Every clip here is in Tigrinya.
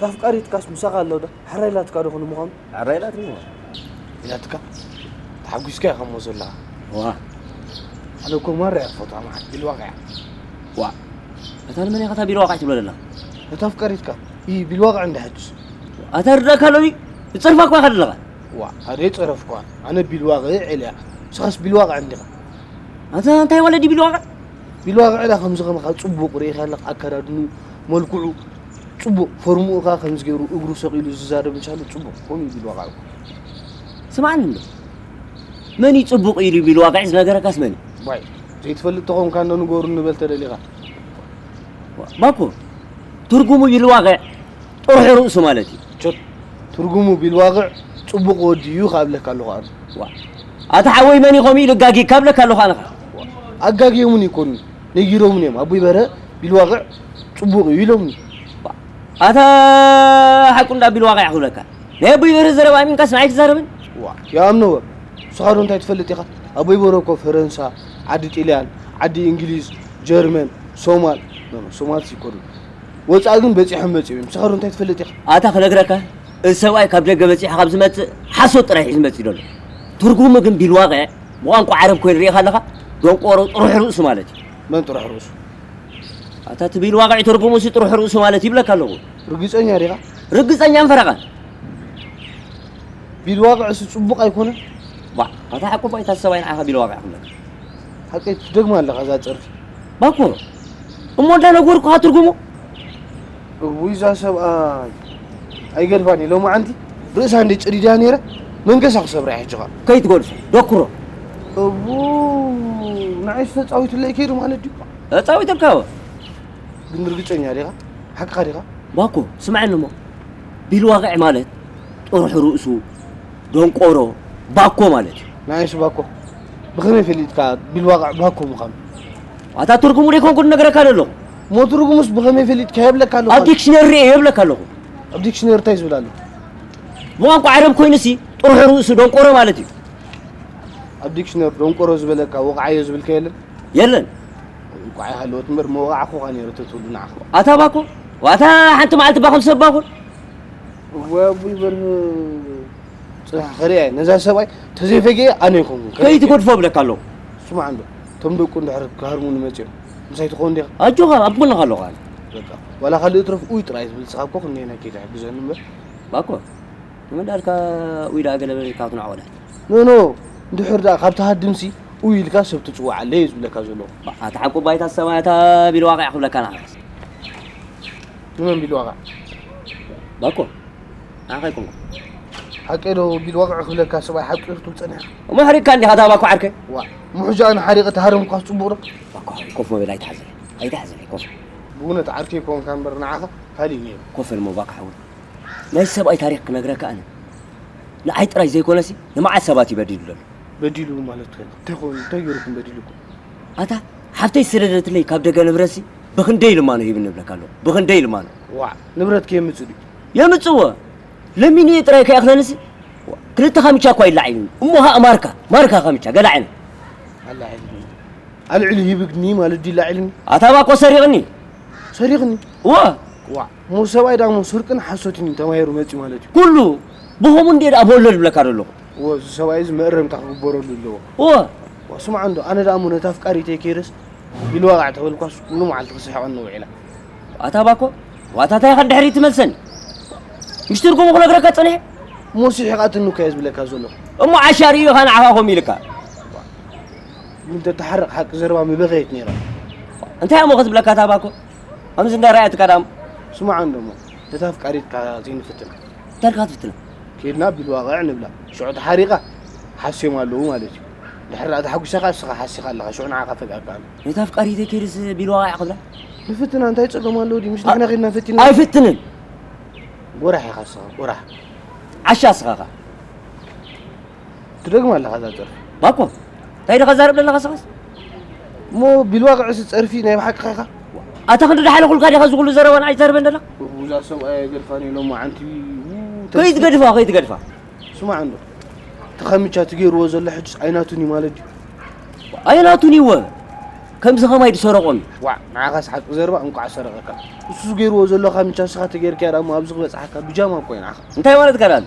ኣፍቃሪትካስ ምሳኻ ኣሎ ዶ? ሕራይ ኢላትካ ዶ ኾን ምዃኑ? ሕራይ ኢላትኒ እሞ። ኢላትካ? ተሓጒስካ ኢኻ እሞ ዘለኻ። ዋ። ኣነ እኮ ማራ እያ ዝፈትዋ መዓት ቢልዋቕ እያ። ዋ። እታ ንመን ኢኻ እታ ቢልዋቕ ትብሎ ዘለኻ? እታ ኣፍቃሪትካ። ኢ ቢልዋቕ እንዳ ሕጅስ። ኣታ ርዳእካ ኣሎ ድዩ? ዝጸርፋ እኳ ኢኻ ዘለኻ። ዋ፣ ኣደ ጸረፍኳ። ኣነ ቢልዋቕ እያ ኢለ እያ። ንስኻስ ቢልዋቕ እንዲኻ። ኣታ እንታይ ወለዲ ቢልዋቕ? ቢልዋቕ ዕላ ከምዚ ከማኻ ጽቡቕ ርኢኻ ኣለኻ፣ ኣከዳድንኡ፣ መልክዑ ጽቡቕ፣ ፎርምኡ ከኣ ከምዚ ገይሩ እግሩ ሰቒሉ ዝዛረብ እንሻሎ ጽቡቕ፣ ከምኡ እዩ ቢልዋቕ እኮ። ስምዓኒ እንዶ፣ መን እዩ ጽቡቕ ኢሉ ቢልዋቕ ዝነገረካስ መን እዩ? ዋይ፣ ዘይትፈልጥ ተኾንካ እንዶ ንገሩኒ በል ተደሊኻ። ባኮ፣ ትርጉሙ ቢልዋቕ ጥርሑ ርእሱ ማለት እዩ። ቸት፣ ትርጉሙ ቢልዋቕዕ ጽቡቕ ወዲ እዩ ካብለካ ኣለኹ ኣነ። ዋ፣ ኣታ ሓወይ መን እዩ ከምኡ ኢሉ ኣጋጊ ካብለካ ኣለኹ ኣነ ኸኣ። ኣጋጊዮምን ይኮኑ፣ ነጊሮምን እዮም። ኣቦይ በረ ቢልዋቕዕ ጽቡቕ እዩ ኢሎምኒ። ዋ፣ ኣታ ሓቁ እንዳ ቢልዋቕዕ ክብለካ። ናይ ኣቦይ በረ ዘረባ ኣሚንካስ ንዓይ ትዛረብን? ዋ፣ ይኣምነወ። ንስኻ ዶ እንታይ ትፈልጥ ኢኻ? ኣቦይ በረ እኮ ፈረንሳ፣ ዓዲ ጢልያን፣ ዓዲ እንግሊዝ፣ ጀርመን፣ ሶማል፣ ኖ፣ ኖ፣ ሶማልስ ይኮኑ። ወጻኢ ግን በጺሖም መጺኦም እዮም። ንስኻ ዶ እንታይ ትፈልጥ ኢኻ? ኣታ ክነግረካ፣ እዚ ሰብኣይ ካብ ደገ በጺሑ ካብ ዝመጽእ ሓሶት ጥራይ ሒዙ መጺኡ ዘሎ። ትርጉሙ ግን ቢልዋቕዕ ብቋንቋ ዓረብ ኮይኑ ርኢኻ ኣለኻ፣ ደንቆሮ ጥሩሕ ርእሱ ማለት እዩ። መን ጥሩሕ ርእሱ? ኣታ እቲ ቢልዋቕዕ ትርጉሙሲ ጥሩሕ ርእሱ ማለት ይብለካ ኣለኹ። ርግጸኛ ዲኻ? ርግጸኛን ፈረቓን። ቢልዋቕዕሲ ጽቡቕ ኣይኮነን? ባ፣ ኣታ ሓቁ ባይታ ሰብኣይ ንዓኻ ቢልዋቕዕ ክብለካ። ሓቀይ ትደግማ ኣለኻ እዛ ጸርፊ። ባኮ፣ እሞ እንዳነገርኩኻ ትርጉሙ። እውይ እዛ ሰብኣይ ኣይገድፋን እየ ሎማዓንቲ ርእሳ እንደ ጭሪዳ ነይረ መንገሳ ክሰብራ እየ ሕጂ ኸኣ። ከይትገድፎ፣ ደኩሮ። እቡ ንዓይስ ተጻዊቱለይ ከይዱ ማለት ድዩ? ተጻዊቱልካ እወ። ግን ርግጸኛ ዲኻ? ሓቅኻ ዲኻ? ባኮ፣ ስምዐኒ እሞ። ቢልዋቕዕ ማለት ጥርሑ ርእሱ፣ ደንቆሮ፣ ባኮ ማለት እዩ። ናይስ ባኮ። ብኸመይ ፈሊጥካ ቢልዋቕዕ ባኮ ምዃኑ? ኣታ ትርጉሙ ደይኮንኩ ዝነግረካ ዘለኹ። እሞ ትርጉሙስ ብኸመይ ፈሊጥካ የብለካ ኣለኹ ኣብ ኣነ። ዲክሽነሪ ርኤ የብለካ ኣለኹ። ኣብ ዲክሽነሪ እንታይ ዝብል ኣሎ? ብቋንቋ ዓረብ ኮይኑሲ ጥርሑ ርእሱ ደንቆሮ ማለት እዩ። ኣብ ዲክሽነሪ ደንቆሮ ዝበለካ ወቕዓዮ ዝብልካ የለን? የለን። እንቋዕ ይሃለወት እምበር መወቓዕኹኻ ነይረ ተትብሉ ንዓኹም። ኣታ ባኮ፣ ዋታ ሓንቲ መዓልቲ ባኹም ሰብ ባኹም። ወይ ኣቦይ በርህ ጽናሕ ኸሪኣ እየ። ነዛ ሰብኣይ ተዘይፈጊአ ኣነ ኣይኮንኩን። ከይትገድፎ እብለካ ኣለኹ። ስማዕ እንዶ፣ እቶም ደቁ እንድሕር ክሃርሙኒ መጺኦም፣ ምሳይ ትኸውን ዲኻ? ኣጆኻ፣ ኣብ ጎንኻ ኣለኹ ኣነ። በቃ፣ ዋላ ካልእ እትረፍ ኡይ ጥራይ ትብል፣ ንስኻ እኮ ክንደየናይ ከይትሕግዘኒ እምበር። ባኮ፣ ንመን ዳልካ ኡይ ደኣ ገለ በለ ኢልካ ክትንዕቆ ዳኣ። ኖ፣ ኖ፣ እንድሕር ደኣ ካብ ትሃድምሲ ኡይ ኢልካ ሰብ ትጽውዓለይ እየ ዝብለካ ዘለኹ። ኣታ ሓቁ ባይታ ሰማይ ኣታ ቢልዋቕዕ ክብለካ ንዓኻስ። ንመን ቢልዋቕዕ? ባኮ፣ ንዓኻ ኣይኮንኩን። ሓቀይ ዶ ቢልዋቕዕ ክብለካ ሰብኣይ ሓቂ ክትብል ጸኒሕካ? እሞ ሓሪቕካ እንዲኻ እታ ባኮ ዓርከይ። ዋ፣ እሞ ሕጂ ኣነ ሓሪቐ ተሃረምኳስ ጽቡቕ ዶ? ባኮ፣ ኮፍ መበል ኣይትሓዘለይ፣ ኣይትሓዘለይ፣ ኮፍ። ብእውነት ዓርከይ ኮንካ እምበር ንዓኻ ካልእ እዩ ነይሩ። ኮፍ በል እሞ ባኮ ሓወይ። ናይ ሰብኣይ ታሪኽ ክነግረካ ኣነ ንዓይ ጥራይ ዘይኮነሲ ንመዓት ሰባት እዩ በዲሉ ዘሎ። በዲሉ ማለት ከ እንታይ ኮይኑ? እንታይ ገይሩኩም በዲሉኩም? ኣታ ሓፍተይ ዝሰደደትለይ ካብ ደገ ንብረትሲ ብኽንደይ ልማኖ ሂብኒ እብለካ ኣለኹ። ብኽንደይ ልማኖ። ዋዕ፣ ንብረት ከየምጽእ ድዩ? የምጽእዎ። ለሚንዮ ጥራይ ከይኣኽለንሲ ክልተ ካምቻ እኳ ይላዕ ኢሉኒ። እሞ ኸኣ ማርካ፣ ማርካ ካምቻ ገላዒኒ። ኣላዒልኒ። ኣልዒሉ ሂብኒ ማለት ድዩ ኣልዒልኒ? ኣታ ባኮ ሰሪቕኒ። ሰሪቕኒ? እወ። ዋዕ፣ እሞ ሰብኣይ ደኣ እሞ ስርቅን ሓሶትን እዩ ተማሂሩ መጺኡ ማለት እዩ። ኩሉ ብኸምኡ እንድየ ደኣ ቦለል ዝብለካ ዘለኹ። እወ፣ እዚ ሰብኣይ እዚ መእረምታ ክግበረሉ ኣለዎ። እወ። ዋዕ፣ ስማዕ እንዶ፣ ኣነ ደኣ እሞ ነታ ኣፍቃሪተይ ከይደስ ቢልዋቓዕ ተበልኳስ ኩሉ መዓልቲ ክስሕቐኒ ውዒላ። ኣታ ባኮ፣ ዋታ እንታይ ኢኻ ድሕሪት ትመልሰኒ? ምሽ ትርጉሙ ክነግረካ ጸኒሐ? እሞ ስሒቓትኒ እኮ እየ ዝብለካ ዘለኹ። እሞ ዓሻ ርእዩ ኢኻ ንዓኻ ከምኡ ኢልካ? ግን ተተሓርቕ ሓቂ ዘረባ ምበኸየት ነይራ። እንታይ እሞ ክትብለካ እታ ባኮ? ከምዚ እንዳረኣየትካ ደኣ እሞ። ስማዕ እንዶ እሞ፣ ነታ ኣፍቃሪትካ ዘይንፍትና። እንታይ ኢልካ ትፍትና? ኬድና ቢልዋቕዕ ንብላ። ሽዑ ተሓሪቓ ሓስዮም ኣለዉ ማለት እዩ። ድሕሪ ደኣ ተሓጒሳ ኸኣ ንስኻ ሓሲኻ ኣለኻ። ሽዑ ንዓኻ ፈጊኣካ ኣሎ። ነታ ኣፍቃሪተይ ከይድስ ቢልዋቕዕ ክብላ? ንፍትና እንታይ ጸገም ኣለዎ ድዩ? ምስ ንሕና ኬድና ፈቲና። ኣይፍትንን። ጎራሕ ኢኻ ንስኻ፣ ጎራሕ። ዓሻ ንስኻ ኸኣ። ትደግማ ኣለኻ እዛ ጸርፊ። ባኮ፣ እንታይ ዲኻ ዛረብ ዘለኻ ንስኻስ? እሞ ቢልዋቕዕሲ ጸርፊ ናይ ብሓቅኻ ኢኻ? ኣታ ክንዲ ደሓለኹልካ ዲኻ እዚ ኩሉ ዘረባ ንዓይ ትዛረበን ዘለኻ? እዛ ሰብኣይ ኣይገድፋን ኢሎም መዓንቲ። ከይትገድፋ፣ ከይትገድፋ። ስማዕ እንዶ፣ እቲ ካምቻ ትገይርዎ ዘሎ ሕጅስ ኣይናቱን እዩ ማለት ድዩ? ኣይናቱን እዩ እወ። ከምዚ ኸማይ ድሰረቖም እዩ። ዋዕ፣ ንዓኻስ ሓቂ ዘረባ እንቋዕ ሰረቐካ። እሱ ገይርዎ ዘሎ ካምቻ ንስኻ ተገይርካያ ደኣ እሞ ኣብዚ ክበጽሓካ ብጃማ እኮ እዩ ንዓኻ። እንታይ ማለትካ ደኣ ኣሎ?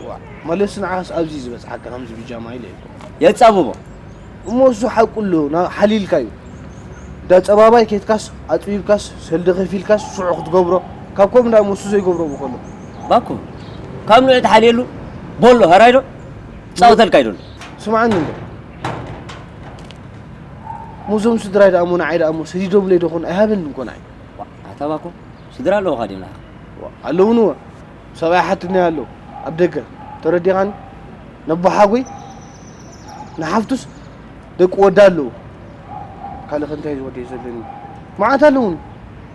ዋዕ፣ መለስ ንዓኻስ ኣብዚ እዩ ዝበጽሓካ ከምዚ ብጃማ ኢለ እኮ። የጻብቦ። እሞ እሱ ሓቁ ኣሎ፣ ና-፣ ሓሊልካ እዩ። እንዳ ጸባባይ ኬድካስ፣ ኣጽቢብካስ፣ ሰልዲ ከፊልካስ፣ ሽዑ ክትገብሮ። ካብ ከምኡ እንዳ እሞ እሱ ዘይገብሮ እኮ ኣሎ። ባኮ፣ ካብ ንዑ ትሓልየሉ ቦሎ፣ ሃራይ ዶ? ጻወተልካ እዩ ዶ? ስምዓኒ እንዶ። ሙዞም ስድራይ ደኣ እሞ ንዓይ ደኣ እሞ ሰዲዶምለይ ዶ ኾን ኣይሃበንን እኮ ንዓይ። ዋእ፣ ኣታ ባኮ፣ ስድራ ኣለውኻ ድዮም ንዓኻ? ዋእ፣ ኣለውኒ እወ። ሰብኣይ ሓትኒ ኣሎ ኣብ ደገ። ተረዲኻኒ? ነቦሓጎይ ንሓፍቱስ ደቂ ወዳ ኣለዉ። ካልእ ከ እንታይ ዝወደይ ዘለኒ? መዓት ኣለውኒ።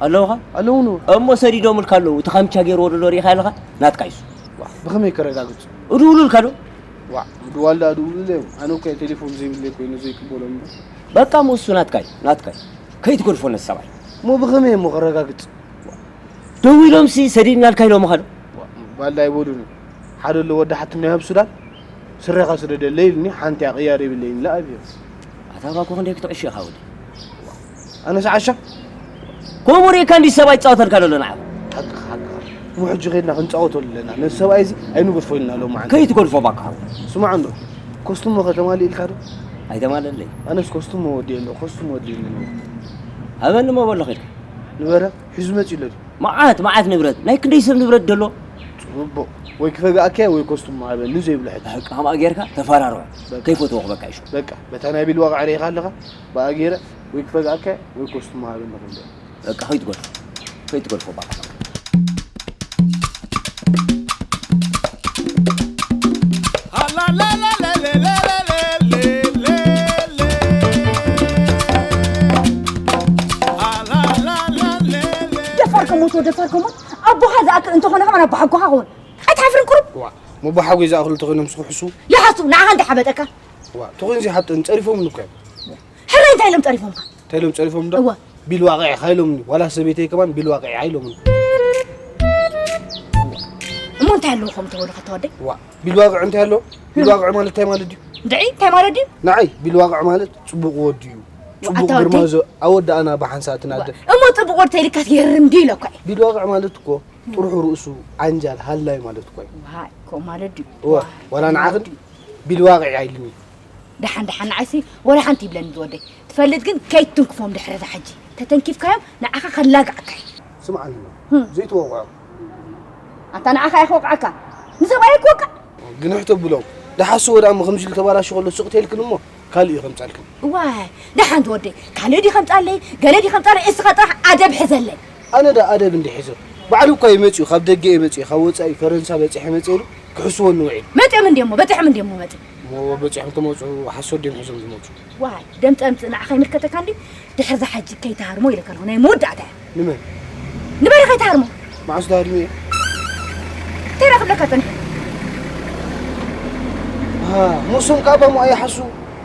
ኣለውኻ? ኣለውኒ እወ። እሞ ሰዲዶምልካ ኣለዉ። እቲ ካምቻ ገይርዎ ዘሎ ርኢኻ ኣለኻ? ናትካ እዩ እሱ። ዋእ፣ ብኸመይ ከረጋግጽ? እድውሉልካ ዶ? ዋእ፣ ምድዋል ደኣ ድውሉለይ እዮም። ኣነ እኮ እየ ቴሌፎን ዘይብለይ ኮይኑ ዘይቅበሎም እምበር። በቃ እሞ እሱ ናትካ እዩ፣ ናትካ እዩ። ከይትገድፎ ነቲ ሰብኣይ። እሞ ብኸመይ እሞ ከረጋግጽ? ደዊሎምሲ ሰዲድናልካ ኢሎምኻ ዶ? ዋእ፣ ባላ ኣይበሉን። ሓደ ኣሎ ወዲ ሓትኖ ኣብ ሱዳን፣ ስረኻ ስደደለይ ኢሉኒ፣ ሓንቲ እያ ቅያር የብለይን ኢለ ኣብዮ። ኣታ ባኮ ክንደይ ክትዕሾ ኢኻ ወዲ? ኣነስ ዓሻ? ከምኡ ርኢካ እንዲ ሰብኣይ ይጻወተልካ ዘሎ ንዓኻ። ሓቅኻ፣ ሓቅኻ። እሞ ሕጂ ኸይድና ክንጻወተሉ ኣለና። ነዚ ሰብኣይ እዚ ኣይንገድፎ ኢልና ሎማዓንቲ። ከይትገድፎ ባካ። ስማዕ እንዶ፣ ኮስቱሞ ከ ተማሊእልካ ዶ? ኣይተማለለይ። ኣነስ ኮስቱሞ ወዲኤ ኣለኹ፣ ኮስቱሞ ወዲኡኒ። ሃበኒ እሞ በሎ ኸይድካ። ንበረ ሒዙ መጺኡ ኣሎ ድዩ? መዓት፣ መዓት ንብረት። ናይ ክንደይ ሰብ ንብረት ደሎ? ጽቡቕ። ወይ ክፈግኣካ'የ ወይ ኮስቱሞ ሃበኒ ዘይብሎ ሕጂ። በቃ፣ ከምኣ ጌርካ ተፈራርዖ። በቃ። ከይፈትዎ ክበቃ ይሹ። በቃ፣ በታ ናይ ቢል ዋቃዕ ርኢኻ ኣለኻ? ብኣ ገይረ ወይ ክፈግኣካ'የ ወይ ኮስቱሞ ሃበኒ ክንብል። በቃ፣ ከይትገድፎ። ከይትገድፎ በቃ። ደፋር ከሞት ወደፋር ከሞት ኣቦኻ ዝኣክል እንተኾነ ከማን ኣቦ ሓጎኻ ኸውን ኣይትሓፍርን ቁሩብ ዋ መቦሓጎይ ዝኣኽሉ ተኾይኖም ስኽሕሱ ይሓሱ ንዓኻ እንታይ ሓበጠካ ዋ ተኾይን ዘይሓብጠን ጸሪፎም ንኮ ሕራይ እንታይ ኢሎም ጸሪፎምካ እንታይ ኢሎም ጸሪፎም ዶ እዋ ቢል ዋቂዕኻ ኢሎምኒ ዋላ ሰበይተይ ከማን ቢል ዋቂዓ ኢሎምኒ እሞ እንታይ ኣለዎ ከምኡ ተበሉ ከተወደይ ዋ ቢል ዋቅዕ እንታይ ኣሎ? ቢል ዋቅዕ ማለት እንታይ ማለት ድዩ? እንድዒ እንታይ ማለት ድዩ? ንዓይ ቢል ዋቅዕ ማለት ጽቡቕ ወዲ እዩ። ጽቡቕ ኣታ ወዲ? ግርማ ዘ ኣወዳእና ብሓንሳእ ትናደ። እሞ ጽቡቕ ወዲ ተይልካስ የርም ድዩ ኢለኳ እየ። ቢል ዋቅዕ ማለት እኮ ጥርሑ ርእሱ ዓንጃል ሃላይ ማለት እኮ እዩ። ዋይ ከምኡ ማለት ድዩ? እወ ዋላ ንዓኽን ቢል ዋቅዕ ኣይልኒ። ደሓን ደሓን ንዓይሲ ወላ ሓንቲ ይብለኒ ዝወደይ። ትፈልጥ ግን ከይትትንክፎም ድሕሪ እዛ ሕጂ። ተተንኪፍካዮም ንዓኻ ከላግዓካ እዩ። ስምዓኒ እሞ ዘይትወቕዖም። ኣንታ ንዓኻ እየ ክወቕዓካ። ንሰብኣይ ኣይክወቅዕ። ግንሕ ተብሎም። ደሓስዎ ደኣ እሞ ከምዚ ኢሉ ተባላሹ ከሎ ስቕ ተይልክን እሞ ካልእ እዩ ከምጻልክን። እዋይ ደሓን ዝወደይ ካልእ ድዩ ከምጻለይ ገለ ድዩ ከምጻለይ እስኻ ጥራሕ ኣደብ ሕዘለይ። ኣነ ደኣ ኣደብ እንድየ ሒዘ። ባዕሉ እኳ እዩ መጺኡ፣ ካብ ደገ እየ መጺኡ፣ ካብ ወጻኢ ፈረንሳ በጺሐ መጺኤ ኢሉ ክሕስወኒ ውዒሉ። መጺኦም እንድዮሞ፣ በጺሖም እንድዮሞ መጺኦም። እሞ በጺሖም ክመጹ ሓሶት ድዮም ሒዞም ዝመጹ? ዋይ ደም ጸምጽእ ንዓኻ ይምልከተካ እንድዩ? ድሕሪ እዛ ሕጂ ከይትሃርሞ ኢለካ ኣለኹ፣ ናይ መወዳእታ እያ። ንመን? ንበሪ ከይትሃርሞ። መዓስ ተሃሪመ እየ? እንታይ ደኣ ክብለካ ጸኒሐ? ኣሃ፣ ሞሶም ከኣ ባሞ ኣይሓሱ።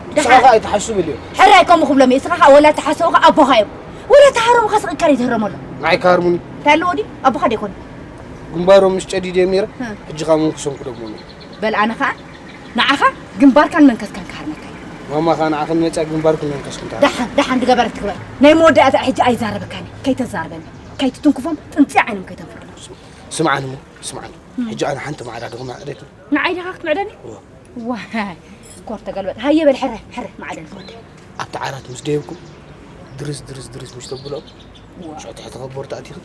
ንስኻ ደሓን። ከኣ ኣይትሓሱ በልዮ። ሕራይ ከምኡ ክብሎም እየ፣ እስኻ ከኣ ወላ ተሓሰቡ ከኣ ኣቦኻ እዮም። ወላ ተሃረሙ ከስቕካ ዘይትህረመሎም። ንዓይ ክሃርሙኒ። እንታይ ኣለዎ ድዩ? ኣቦኻ ዶ ኣይኮኑን? ግንባሮም ምስ ጨዲደዮም ነይረ፣ እ። ሕጂ ከኣ መንኩሶም ክደግሞም እየ። በል ኣነ ከኣ ንዓኻ ግንባርካን መንከስካን ክሃርመካ እየ። ማማ ከኣ ንዓኽን መጽያ ግንባርክን መንከስክን ትሃርም። ደሓን፣ ደሓን ዝገበረት ትግበር። ናይ መወዳእታ ሕጂ ኣይዛረበካን እየ። ከይተዛርበኒ። ከይትትንክፎም ጥንጺ ዓይኖም ከይተንፍርሎም። ስምዓኒ እሞ፣ ስምዓኒ። ሕጂ ኣነ ሓንቲ ማዕዳ ዶ ክምዕደኪ? ንዓይ ዲኻ ክትምዕደኒ? እወ። ዋይ፣ ኮር ተገልበጥ። ሃየ በል ሕረ፣ ሕረ፣ ማዕደን ትወደይ። ኣብቲ ዓራት ምስ ደየብኩም ድርስ ድርስ ድርስ ምስ ተብሎ እዋ። ሽዑ ትሕቲ ከቦርታ ኣቲኺ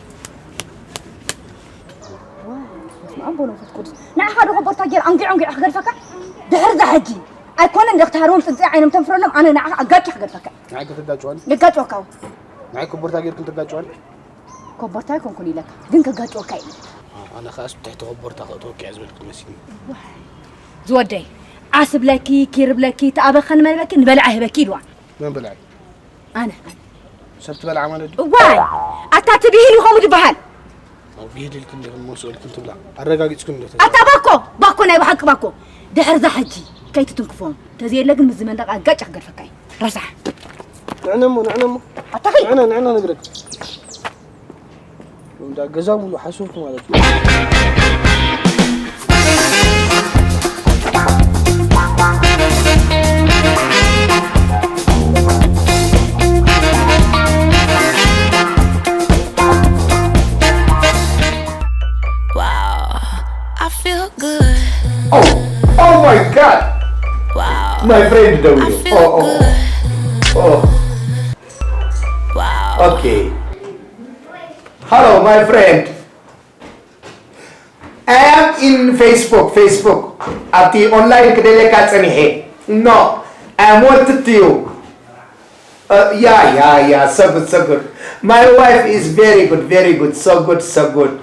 ዋይ፣ በስመ ኣብ ወመንፈስ ቅዱስ። ንዓኻ ዶ ከቦርታ ጌር ኣንጊዑ ኣንጊዑ ክገድፈካ? ድሕሪ እዛ ሕጂ ኣይኮነን ዶ ክትሃርቦም ጥንጺ ዓይኖም ተንፍረሎም ኣነ ንዓኻ ኣጋጭ ክገድፈካ። ንዓይ ክትጋጭዋኒ? ንጋጭወካ እውን። ንዓይ ከቦርታ ጌርክን ትጋጭዋኒ? ኮቦርታ ኣይኮንኩን ኢለካ ግን ከጋጭወካ ኢለ ኣነ ከኣስ ብትሕቲ ኮቦርታ ከእትወኪ እያ ዝበልክ መሲልኒ ዝወደይ ዓስ ብለኪ ኪር ብለኪ ተኣበኸ ንመልበኪ ንበልዓ ህበኪ ኢልዋ መን በልዓ ኣነ ሰብ ትበልዓ ማለት ድዩ ዋይ ኣታ ትብሂል እዩ ከምኡ ዝበሃል ብሂል ኢልክን ዲኽን መውስኦ ኢልክን ትብላ ኣረጋጊፅክን ዶ ኣታ ባኮ ባኮ ናይ ብሓቂ ባኮ ድሕርዛ ሕጂ ከይትትንክፎም ተዘየለ ግን ምስ ዝመንደቕ ኣጋጭ ክገድፈካ እዩ ረሳሕ ንዕነ እሞ ንዕነ እሞ ኣታኺ ንዕነ ንዕነ ነግረክ እንዳ ገዛ ሙሉ ሓሰብኩ ማለት እዩ My friend ደውዩ። Oh, oh, oh. Okay. Hello, my friend. I am in Facebook, Facebook. ኣብቲ ኦንላይን ክደልየካ ጸኒሐ። No, I am wanted to you. Uh, yeah, yeah, yeah, so good, so good. My wife is very good, very good, so good, so good.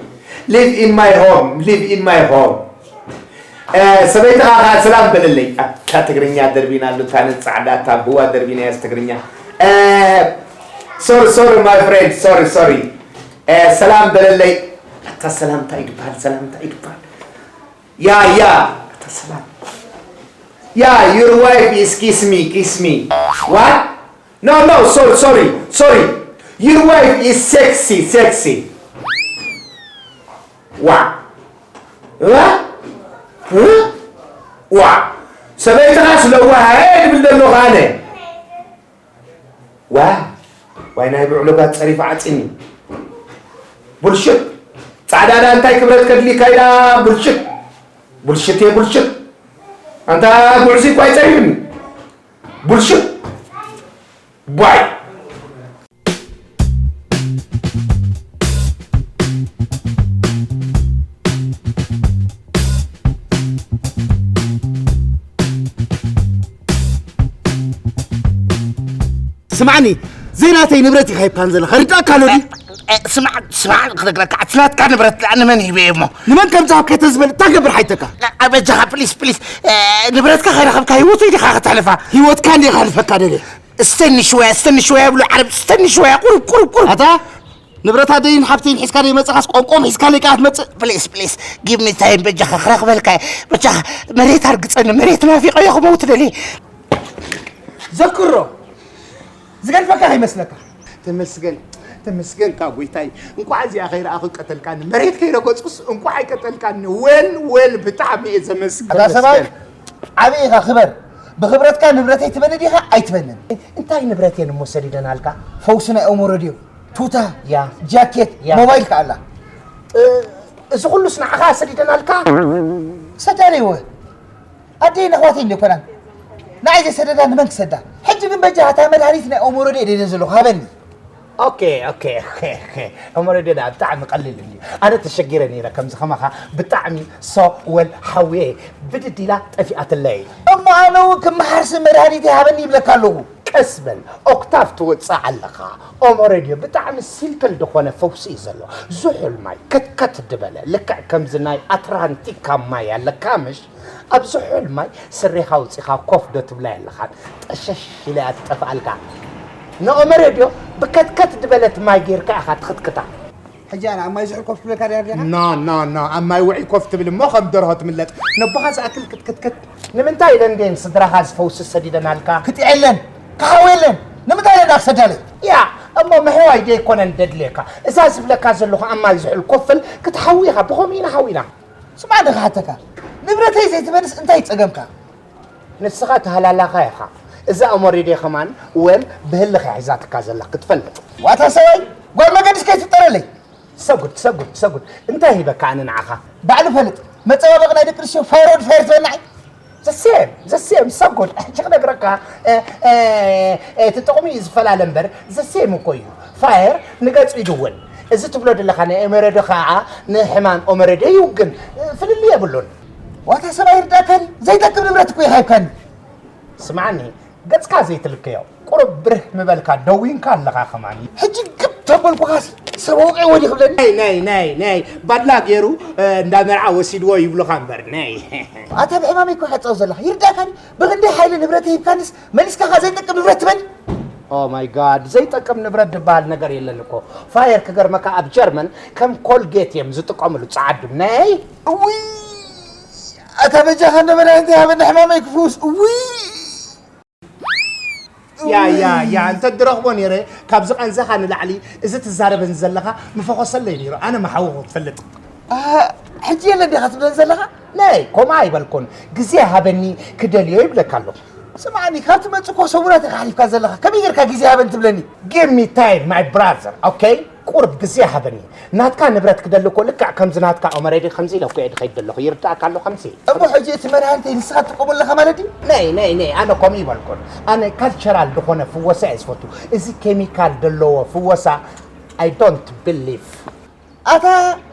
Live in my home, live in my home. Uh, ሰበይትኻ ከዓ ሰላም በለለይ። ኣታ ትግርኛ ደርቢና ኣሉ፣ እታ ነፃዕዳ፣ እታ ብህዋ ደርቢና ያስ ትግርኛ። Uh, sorry, sorry, my friend, sorry, sorry. Uh, ሰላም በለለይ። ኣታ ሰላም እንታይ ይድበሃል? ሰላም እንታይ ይድበሃል? Yeah, yeah. ኣታ ሰላም። Yeah, your wife is kiss me, kiss me. What? No, no, sorry, sorry, sorry. Your wife is sexy, sexy. ዋ ዋ ዋ ሰበይትኻ ስለዋሃ ድብል ዘለኹ ኣነ። ዋ ዋይ ናይ ብዕሉጋት ጸሪፍ ዓጽኒ። ቡልሽት። ጻዕዳ ዳ እንታይ ክብረት ከድሊካ ኢላ? ቡልሽት። ቡልሽት እየ ቡልሽት። ኣንታ ጉዕዚ እኳ ኣይጸሪፍኒ። ቡልሽት። ቧይ። ስማዕኒ፣ ዘይናተይ ንብረት ኢኻ ሂብካን ዘለኻ፣ ርዳእካ ኣሎ ድዩ? ስማዕ ስማዕ ክነግረካ፣ እቲ ናትካ ንብረት ደኣ ንመን ሂበ እሞ? ንመን ከም ዝሃብካ ተዝፈልጥ እንታይ ገብር ሓይተካ? በጃኻ ፕሊስ ፕሊስ፣ ንብረትካ ከይረኸብካ ህይወተይ ዲኻ ከተሕልፋ? ህይወትካ እንደ ከሕልፈካ ደልየ። እስተኒ ሽወያ እስተኒ ሽወያ ይብሉ ዓረብ፣ እስተኒ ሽወያ ቁሩብ ቁሩብ ቁሩብ። ኣታ ንብረት ኣደይን ሓብተይን ሒዝካ ደይ መጽኻስ ቆምቆም ሒዝካ ለይ ከኣ ትመጽእ። ፕሊስ ፕሊስ give me time በጃኻ ክረኽበልካ እየ። በጃኻ መሬት ኣርግጸኒ፣ መሬት ናፊቐዮ ክመውት ደልየ። ዘክሮ ዝገድፈካ ከይመስለካ። ተመስገን ተመስገንካ ጎይታይ፣ እንኳዕ እዚኣ ከይረኣኹ ቀተልካኒ። መሬት ከይረገጽኩስ እንኳዕ ኣይቀተልካኒ። ወል ወል ብጣዕሚ እየ ዘመስግን። ኣታ ሰብኣይ ዓብዪ ኢኻ ክበር። ብኽብረትካ ንብረተይ ትበኒ ዲኻ ኣይትበንን? እንታይ ንብረት እየን እሞ ሰዲደናልካ? ፈውሲ ናይ ኦሞረድዮ። ቱታ፣ ያ። ጃኬት፣ ያ። ሞባይል ከኣላ። እዚ ኩሉስ ንዓኻ ሰዲደናልካ? ሰዳለይወ ኣደይን ኣሕዋተይን ደይኮናን ንዓይ ዘይሰደዳ ንመን ክሰዳ? ሕጂ ግን በጃኻ እታ መድሃኒት ናይ ኦሞረዴ ደልየ ዘለኹ ሃበኒ። ኦኬ ኦኬ ኦኬ ኦኬ ኦሞረዴ ደኣ ብጣዕሚ ቀሊል እንድዩ። ኣነ ተሸጊረ ነይረ ከምዚ ከማኻ ብጣዕሚ so well ሓውየ ብድድ ኢላ ጠፊኣትለይ። እሞ ኣነ እውን ክመሓርሲ መድሃኒተይ ሃበኒ ይብለካ ኣለኹ። ቀስ በል ኦክታቭ ትወጽእ ኣለኻ። ኦሞ ሬድዮ ብጣዕሚ ሲምፕል ዝኾነ ፈውሲ እዩ ዘሎ። ዝሑል ማይ ከትከት ድበለ ልክዕ ከምዚ ናይ ኣትራንቲካ ማይ ኣለካ ምሽ? ኣብ ዝሑል ማይ ስሬኻ ኣውጺኻ ኮፍ ዶ ትብላ የለኻን። ጠሸሽ ኢላ እያ ትጠፍኣልካ። ንኦሞ ሬድዮ ብከትከት ድበለት ማይ ጌርካ ኢኻ ትኽትክታ። ሕጂ ኣነ ኣብ ማይ ዝሑል ኮፍ ክብለካ ድያ ርዲኻ? ኖ ኖ ኖ ኣብ ማይ ውዑይ ኮፍ ትብል እሞ ከም ደርሆ ትምለጥ። ነቦኻ ዝኣክል ክትክትክት ንምንታይ ኢለን ድየን ስድራኻ ዝፈውሲ ሰዲደናልካ? ክጥዕየለን ክሓውየለን ንምንታይ ኢለን ክሰዳለይ? ያ እሞ ምሕዋይ ደይኮነን ደድልየካ? እዛ ዝብለካ ዘለኹ ኣብ ማይ ዝሑል ኮፍል ክትሓዊ ኢኻ ብኸምኡ ኢና ሓዊና። ስማዕ ዶ ክሓተካ ንብረተይ ዘይትመልስ እንታይ ጸገምካ? ንስኻ ተሃላላኻ ኢኻ። እዛ እሞ ሬድዮ ከማን ወል ብህልኻ ሒዛትካ ዘላ ክትፈልጥ። ዋታ ሰብኣይ ጓል መገድስ ከይትፍጠረለይ። ሰጉድ ሰጉድ ሰጉድ እንታይ ሂበካ ኣነ ንዓኻ? ባዕሉ ፈልጥ መጸባበቒ ናይ ደቂ ኣንስትዮ ፋይር ወዲ ፋይር ትበልናዓይ። ዘሴም ዘሴም ሰጉድ ሕጂ ክነግረካ እቲ ጥቕሚ እዩ ዝፈላለ እምበር ዘሴም እኮ እዩ። ፋየር ንገጽ ይድውን። እዚ ትብሎ ዘለኻ ናይ ኦመረዶ ከዓ ንሕማም ኦመረዶ ይውግን። ፍልልይ የብሉን። ዋታ ሰብኣይ ይርዳእካኒ ዘይጠቅም ንብረት እኮ ይሃብካኒ። ስምዓኒ ገጽካ ዘይትልከዮ ቁሩብ ብርህ ምበልካ ደዊንካ ኣለኻ ከማኒ። ሕጂ ግብ ተበልኩኻሲ ሰብ ኣውቂዕዎ ድዩ ክብለኒ? ናይ ናይ ናይ ናይ ባድላ ገይሩ እንዳ መርዓ ወሲድዎ ይብሉኻ እምበር ናይ። ኣታ ብሕማመይ እኮ ኢኻ ትጻወት ዘለኻ ይርዳእካኒ። ብኽንደይ ሓይሊ ንብረተይ ሂብካንስ መሊስካ ከ ዘይጠቅም ንብረት ትበኒ? Oh my God ዘይጠቅም ንብረት ድበሃል ነገር የለን እኮ። ፋየር ክገርመካ ኣብ ጀርመን ከም ኮልጌት እዮም ዝጥቀምሉ ጸዓዱ ናይ። እውይ ኣታ በጃኻ እንዶ መድሃኒት ሃበኒ ሕማመይ ክፍውስ እውይ። ያ ያ ያ እንተ ድረኽቦ ነይረ ካብዚ ቃንዛኻ ንላዕሊ እዚ ትዛረበኒ ዘለኻ ምፈኾሰለይ ነይሩ ኣነ ምሓወኹ ትፈልጥ። ኣህ፣ ሕጂ የለን ዲኻ ትብለኒ ዘለኻ? ነይ ከምኡ ኣይበልኩን ግዜ ሃበኒ ክደልዮ ይብለካ ኣለኹ። ስምዓኒ ካብ ትመጽእ እኮ ሰሙናት ኢኻ ኣሕሊፍካ ዘለኻ ከመይ ጌርካ ግዜ ሃበኒ ትብለኒ? Give me time my brother okay። ቁርብ ግዜ ሃበኒ። ናትካ ንብረት ክደሊ እኮ ልክዕ ከምዚ ናትካ ኦመረዲ ከምዚ ኢለ እኮ እየ ድኸይድ ዘለኹ። ይርዳእካ ኣሎ ከምዚ። እሞ ሕጂ እቲ መድሃኒተይ ንስኻ ትጥቀመሉ ኣለኻ ማለት ድዩ? ነይ፣ ነይ፣ ነይ፣ ኣነ ከምኡ ይበልኩን። ኣነ ካልቸራል ዝኾነ ፍወሳ እየ ዝፈቱ። እዚ ኬሚካል ዘለዎ ፍወሳ፣ I don't believe። ኣታ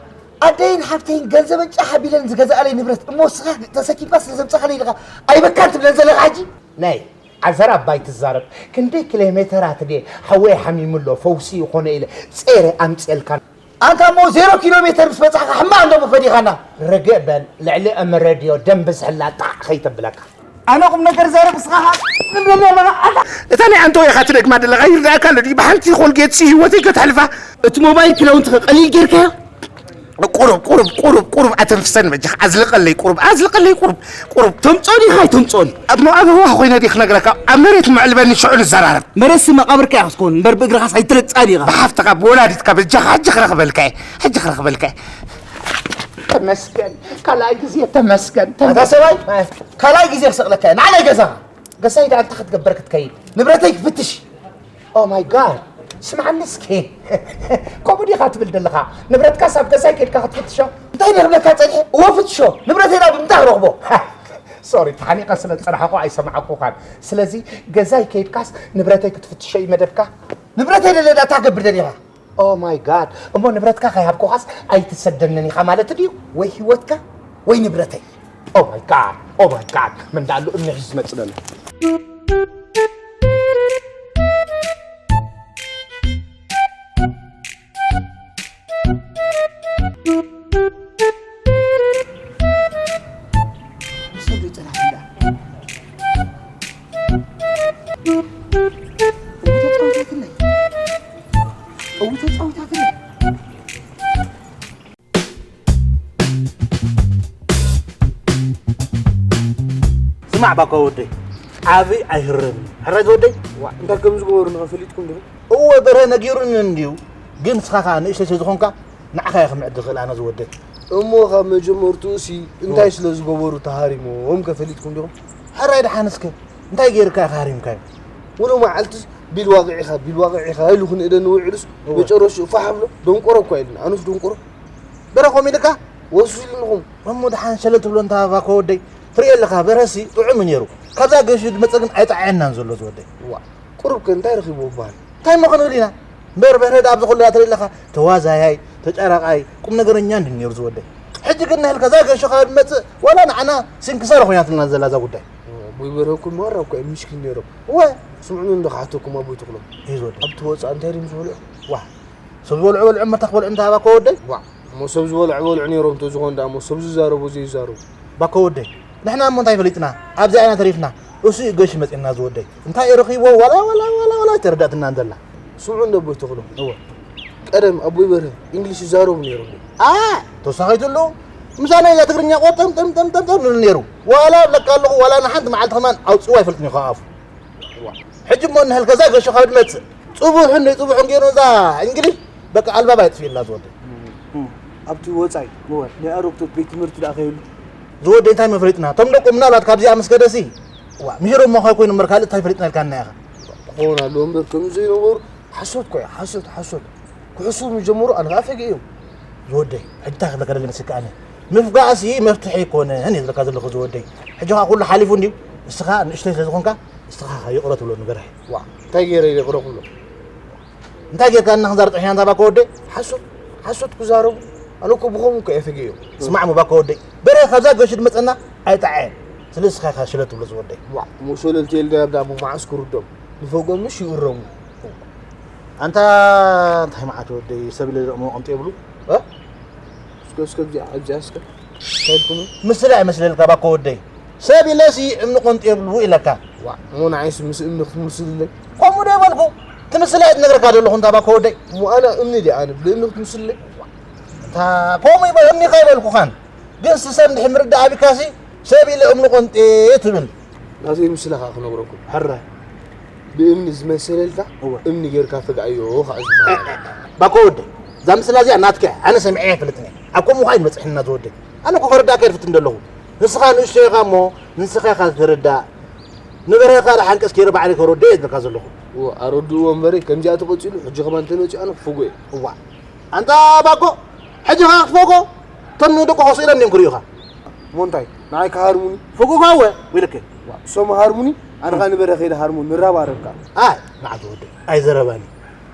ኣደይን ሓብተይን ገንዘበን ጫሕ ኣቢለን ዝገዝኣለይ ንብረት እሞ ንስኻ ተሰኪምካ ስለ ዘምጻኻለይ ኢልኻ ኣይበካን ትብለን ዘለኻ ሕጂ? ነይ፣ ዓዘራ ኣባይ ትዛረብ። ክንደይ ኪሎ ሜተራት ድየ ሓወይ ሓሚሙ ኣሎ፣ ፈውሲ ይኾኖ ኢለ ጸይረ ኣምጽኤልካ። ኣንታ እሞ ዜሮ ኪሎ ሜተር ምስ በጻሕካ ሕማቕ እንዶ ፈዲኻና። ርግእ በል፣ ልዕሊ እም ሬድዮ ደም ብዝሕላ ጣዕ ከይተብለካ። ኣነ ቁም ነገር ዛረብ ንስኻ ኸኣ ትብለኒ ኣለኻ። ኣታ እታ ናይ ኣንተ ወይኻ ትደግማ ዘለኻ ይርዳእካ ኣሎ ድዩ? ብሓንቲ ኮልጌትሲ ህይወተይ ከተሕልፋ። እቲ ሞባይል ክዳውንትኸ ቀሊል ጌርካዮ? ቁሩብ፣ ቁሩብ፣ ቁሩብ፣ ቁሩብ ኣተንፍሰኒ በጃኻ። ኣዝልቐለይ ቁሩብ፣ ኣዝልቐለይ ቁሩብ፣ ቁሩብ። ተምጾን ኢኻ ኣይተምጾን? ኣብ ሞ-፣ ኣብ ህዋ ኮይነ ድየ ክነግረካ? ኣብ መሬት መዕልበኒ ሽዑ ንዘራረብ። መሬትሲ መቓብርካ እያ ክትከውን እምበር ብእግርኻስ ኣይትረግጻን ኢኻ። ብሓፍትኻ፣ ብወላዲትካ በጃኻ፣ ሕጂ ክረኽበልካ እየ፣ ሕጂ ክረኽበልካ እየ። ተመስገን፣ ካልኣይ ግዜ ተመስገን፣ ኣታ ተመስገን። ሰብኣይ፣ ካልኣይ ግዜ ክሰቕለካ እየ። ንዓይ ገዛኻ። ገዛይ ደኣ እንታይ ክትገበር ክትከይድ? ንብረተይ ክፍትሽ። Oh my God! ስምዓኒ እስኪ። ከምኡ ዲኻ ትብል ዘለኻ? ንብረትካስ ኣብ ገዛይ ከይድካ ክትፍትሾ? እንታይ ደኣ ክብለካ ጸኒሐ? እወ ፍትሾ። ንብረተይ ደኣ ብምንታይ ክረኽቦ? ሶሪ፣ ተሓኒቐ ስለ ዝጸናሕኩ ኣይሰማዕኩኻን። ስለዚ ገዛይ ከይድካስ ንብረተይ ክትፍትሾ እዩ መደብካ? ንብረተይ ደለ ደኣ እንታይ ክገብር ደሊኻ? Oh my God! እሞ ንብረትካ ከይሃብኩኻስ ኣይትሰደንን ኢኻ ማለት ድዩ? ወይ ህይወትካ ወይ ንብረተይ። Oh my God! Oh my God! መን ደኣ ኣሎ እምኒ ሒዙ ዝመጽእ ዘሎ? ስማዕ ባኮ ወደይ፣ ዓቢ ኣይህረምን። ሕራይ ዝወደይ? ዋ፣ እንታይ ከም ዝገበሩ ንኸፈሊጥኩም ዲኹም? እወ፣ በርሀ ነጊሩኒ እንድዩ። ግን ንስኻ ኸኣ ንእሽተይ ስለ ዝኾንካ፣ ንዓኻ እየ ክምዕድ ዝኽእል ኣነ ዝወደይ። እሞ ካብ መጀመርትኡሲ እንታይ እወ። ስለ ዝገበሩ ተሃሪሞም ከፈሊጥኩም ዲኹም? ሕራይ ደሓን እስከ፣ እንታይ ገይርካ ኢኻ ሃሪምካዮም? ሙሉእ መዓልትስ ቢል ዋቂዕ ኢኻ፣ ቢል ዋቂዕ ኢኻ ኢሉ ክንእደኒ ውዒሉስ እወ። መጨረሽኡ ፋሕ ብሎ፣ ደንቆሮ እኳ ኢሉኒ። ኣነስ ደንቆሮ? በረ ከምኡ ኢልካ? ወሱስ ኢልንኹም። እሞ ደሓን ሸለል ትብሎ እንታ ባኮ ወደይ፣ ትርእዮ ኣለኻ፣ በርሀሲ ጥዑም እዩ ነይሩ። ካብዛ ገሹ ዝመጸ ግን ኣይጠዓየናን ዘሎ ዝወደይ። ዋ፣ ቁሩብ ከ እንታይ ረኺብዎ ይበሃል? እንታይ እሞ ክንብል ኢና? እምበር በርሀ ደኣ ኣብዚ ኩሉ ትርኢ ኣለኻ፣ ተዋዛያይ፣ ተጫራቃይ፣ ቁም ነገረኛ እንዲ ነይሩ ዝወደይ። ሕጂ ግን ንህልካ እዛ ገሹ ካብ ዝመጽእ፣ ዋላ ንዓና ስንክሳር ኮይናትና ዘላ እዛ ጉዳይ። ኣቦይ በርሀ እኮ መራ እኮ እዮም ምስኪን ነይሮም። እወ። ስምዑኒ እንዶ ክሓተኩም ኣቦይ ተኽሎም። እዩ ዝወደይ። ኣብቲ ወጻእ እንታይ ድዮም ዝበልዑ? ዋ፣ ሰብ ዝበልዑ በልዑ እምበር ተኽበልዑ እንተ ባኮ ወደይ? ዋ፣ እሞ ሰብ ዝበልዑ በልዑ ነይሮም እንተዝኾኑ ደኣ እሞ ሰብ ዝዛረቦ ዘይዛረቡ። ባኮ ወደይ፣ ንሕና እሞ እንታይ ፈሊጥና? ኣብዚኣ ኢና ተሪፍና። እሱ እዩ ገሹ መጺእና ዝወደይ። እንታይ እዩ ረኺብዎ? ዋላ፣ ዋላ፣ ዋላ፣ ዋላ ኣይተረዳእትናን ዘላ። ስምዑ እንዶ ኣቦይ ተኽሎም። እወ። ቀደም ኣቦይ በርሀ እንግሊሽ ይዛረቡ ነይሮም። ኣ፣ ተወሳኺትሉ ምሳና ኢላ ትግርኛ ቆ ጠም፣ ጠም፣ ጠም፣ ጠም፣ ጠም ይብል ነይሩ። ዋላ እብለካ ኣለኹ፣ ዋላ ንሓንቲ መዓልቲ ከማን ኣውጺእዎ ኣይፈልጥን እዩ ካብ ኣፉ። ዋ። ሕጂ እሞ እንሀልከ እዛ ገሹ ካብ ድመጽእ ጽቡሕን ዘይጽቡሕን ገይሩ እዛ እንግሊዝ በቃ ኣልባባ የጥፍእላ ዝወደይ። እም፣ ኣብቲ ወጻኢ እወ። ናይ ኣረግቶት ቤት ትምህርቲ ደኣ ከይህሉ። ዝወደይ እንታይ መፍለጥና? እቶም ደቁ ምናልባት ካብዚኣ ምስ ከደሲ፣ ዋ፣ ምሂሮም እሞ ከይኮይኑ እምበር ካልእ እንታይ ፈሊጥና ኢልካና ኢኻ። ክኸውን ኣለዎ እምበር ከምዚ ዘይነበሩ ሓሶት እኮ እዩ፣ ሓሶት፣ ሓሶት። ክሕስቡ ምስ ጀመሩ ኣነ ከኣ ፈጊኤ እዮም። ዝወደይ፣ ሕጂ እንታይ ክብለካ ደለ መሲልካ ኣነ? ምፍጋእሲ መፍትሒ ኣይኮነን እየ ዝብለካ ዘለኹ ዝወደይ። ሕጂ ከኣ ኩሉ ሓሊፉ እንድዩ። ንስኻ ንእሽተይ ስለ ዝኾንካ፣ ንስኻ ይቕረ ትብሎ ንበርሀ። ዋ፣ እንታይ ገይረ ኢለ ይቕረ ክብሎ? እንታይ ጌርካ እና ክንዛረብ ጸኒሕና እንታ ባኮ ወደይ? ሓሶት፣ ሓሶት ክዛረቡ? ኣነ እኮ ብኸምኡ እኮ እየ ፈጊኤ እዮም። ስማዕ እሞ ባኮ ወደይ፣ በርሀ ካብዛ ገሹ ድመጸና ኣይጠዓየን። ስለዚ ንስኻ ኢኻ ሽለል ትብሎ ዝወደይ። ዋ፣ እሞ ሸለል ተይልና ዳኣ እሞ መዓስ ክርድኦም? ንፈግኦም ምሽ ይእረሙ። ኣንታ እንታይ መዓት ወደይ፣ ሰብ ኢለ ደሞ ቀምጥ የብሉ? እ? እስከ፣ እስከ፣ እዚኣ፣ እዚኣ እስከ። እንታይ ኢልኩም? ምስላ ይመስለልካ ባኮ ወደይ። ሰብ ኢለሲ እምኒ ቆንጢ የብሉ ኢለካ። ዋ፣ እሞ ንዓይስ ምስ እምኒ ክትምስልለይ? ከምኡ ዶ ይበልኩ? ትምስላ እየ ዝነግረካ ዘለኹ እንታ ባኮ ወደይ። እሞ ኣነ እምኒ ድየ ኣነ ብእምኒ ክትምስልለይ? እንታ ከምኡ ይበል፣ እምኒ ከይበልኩኻን። ግን ሲ ሰብ እንድሕር ምርዳእ ኣቢካሲ ሰብ ኢለ እምኒ ቆንጢ ትብል። ናተይ ምስላ ከኣ ክነግረኩም። ሕራይ። ብእምኒ ዝመሰለልካ እወ። እምኒ ጌርካ ፍግኣዮ ከኣ ዝበሃል። ባኮ ወደይ፣ እዛ ምስላ እዚኣ ናትካ እያ። ኣነ ሰሚዐያ ኣይፈልጥን እየ። ኣብ ከምኡ ከኣ እዩ መጽሕና ዝወደይ። ኣነ እኮ ከረዳእካ ኣይፈልጥን ዘለኹ። ንስኻ ንእሽቶ ኢኻ እሞ፣ ንስኻ ኢኻ ዝተረዳእ። ንበርሀ ከኣ ሓንቀስ ገይረ ባዕለይ ከረድኦ እየ ዝብለካ ዘለኹ። ኣረድእዎ እምበረይ፣ ከምዚኣ ተቐጺሉ ሕጂ ከማን እንተመጺኡ ኣነ ክፈግኦ እየ። እዋ፣ ኣንታ ባኮ፣ ሕጂ ኸኣ ክትፈግኦ? እቶም ደቁ ኮስ ኢሎም እንድዮም ክርእዩኻ። እሞ እንታይ? ንዓይ ክሃርሙኒ? ፈግኡኻ እወ፣ ወይለከ። እሶም ሃርሙኒ፣ ኣነ ኸኣ ንበረ ከይደ ሃርሙኒ፣ ንራባረብ ከኣ። ኣይ፣ ንዓ ዝወደይ፣ ኣይዘረባኒ።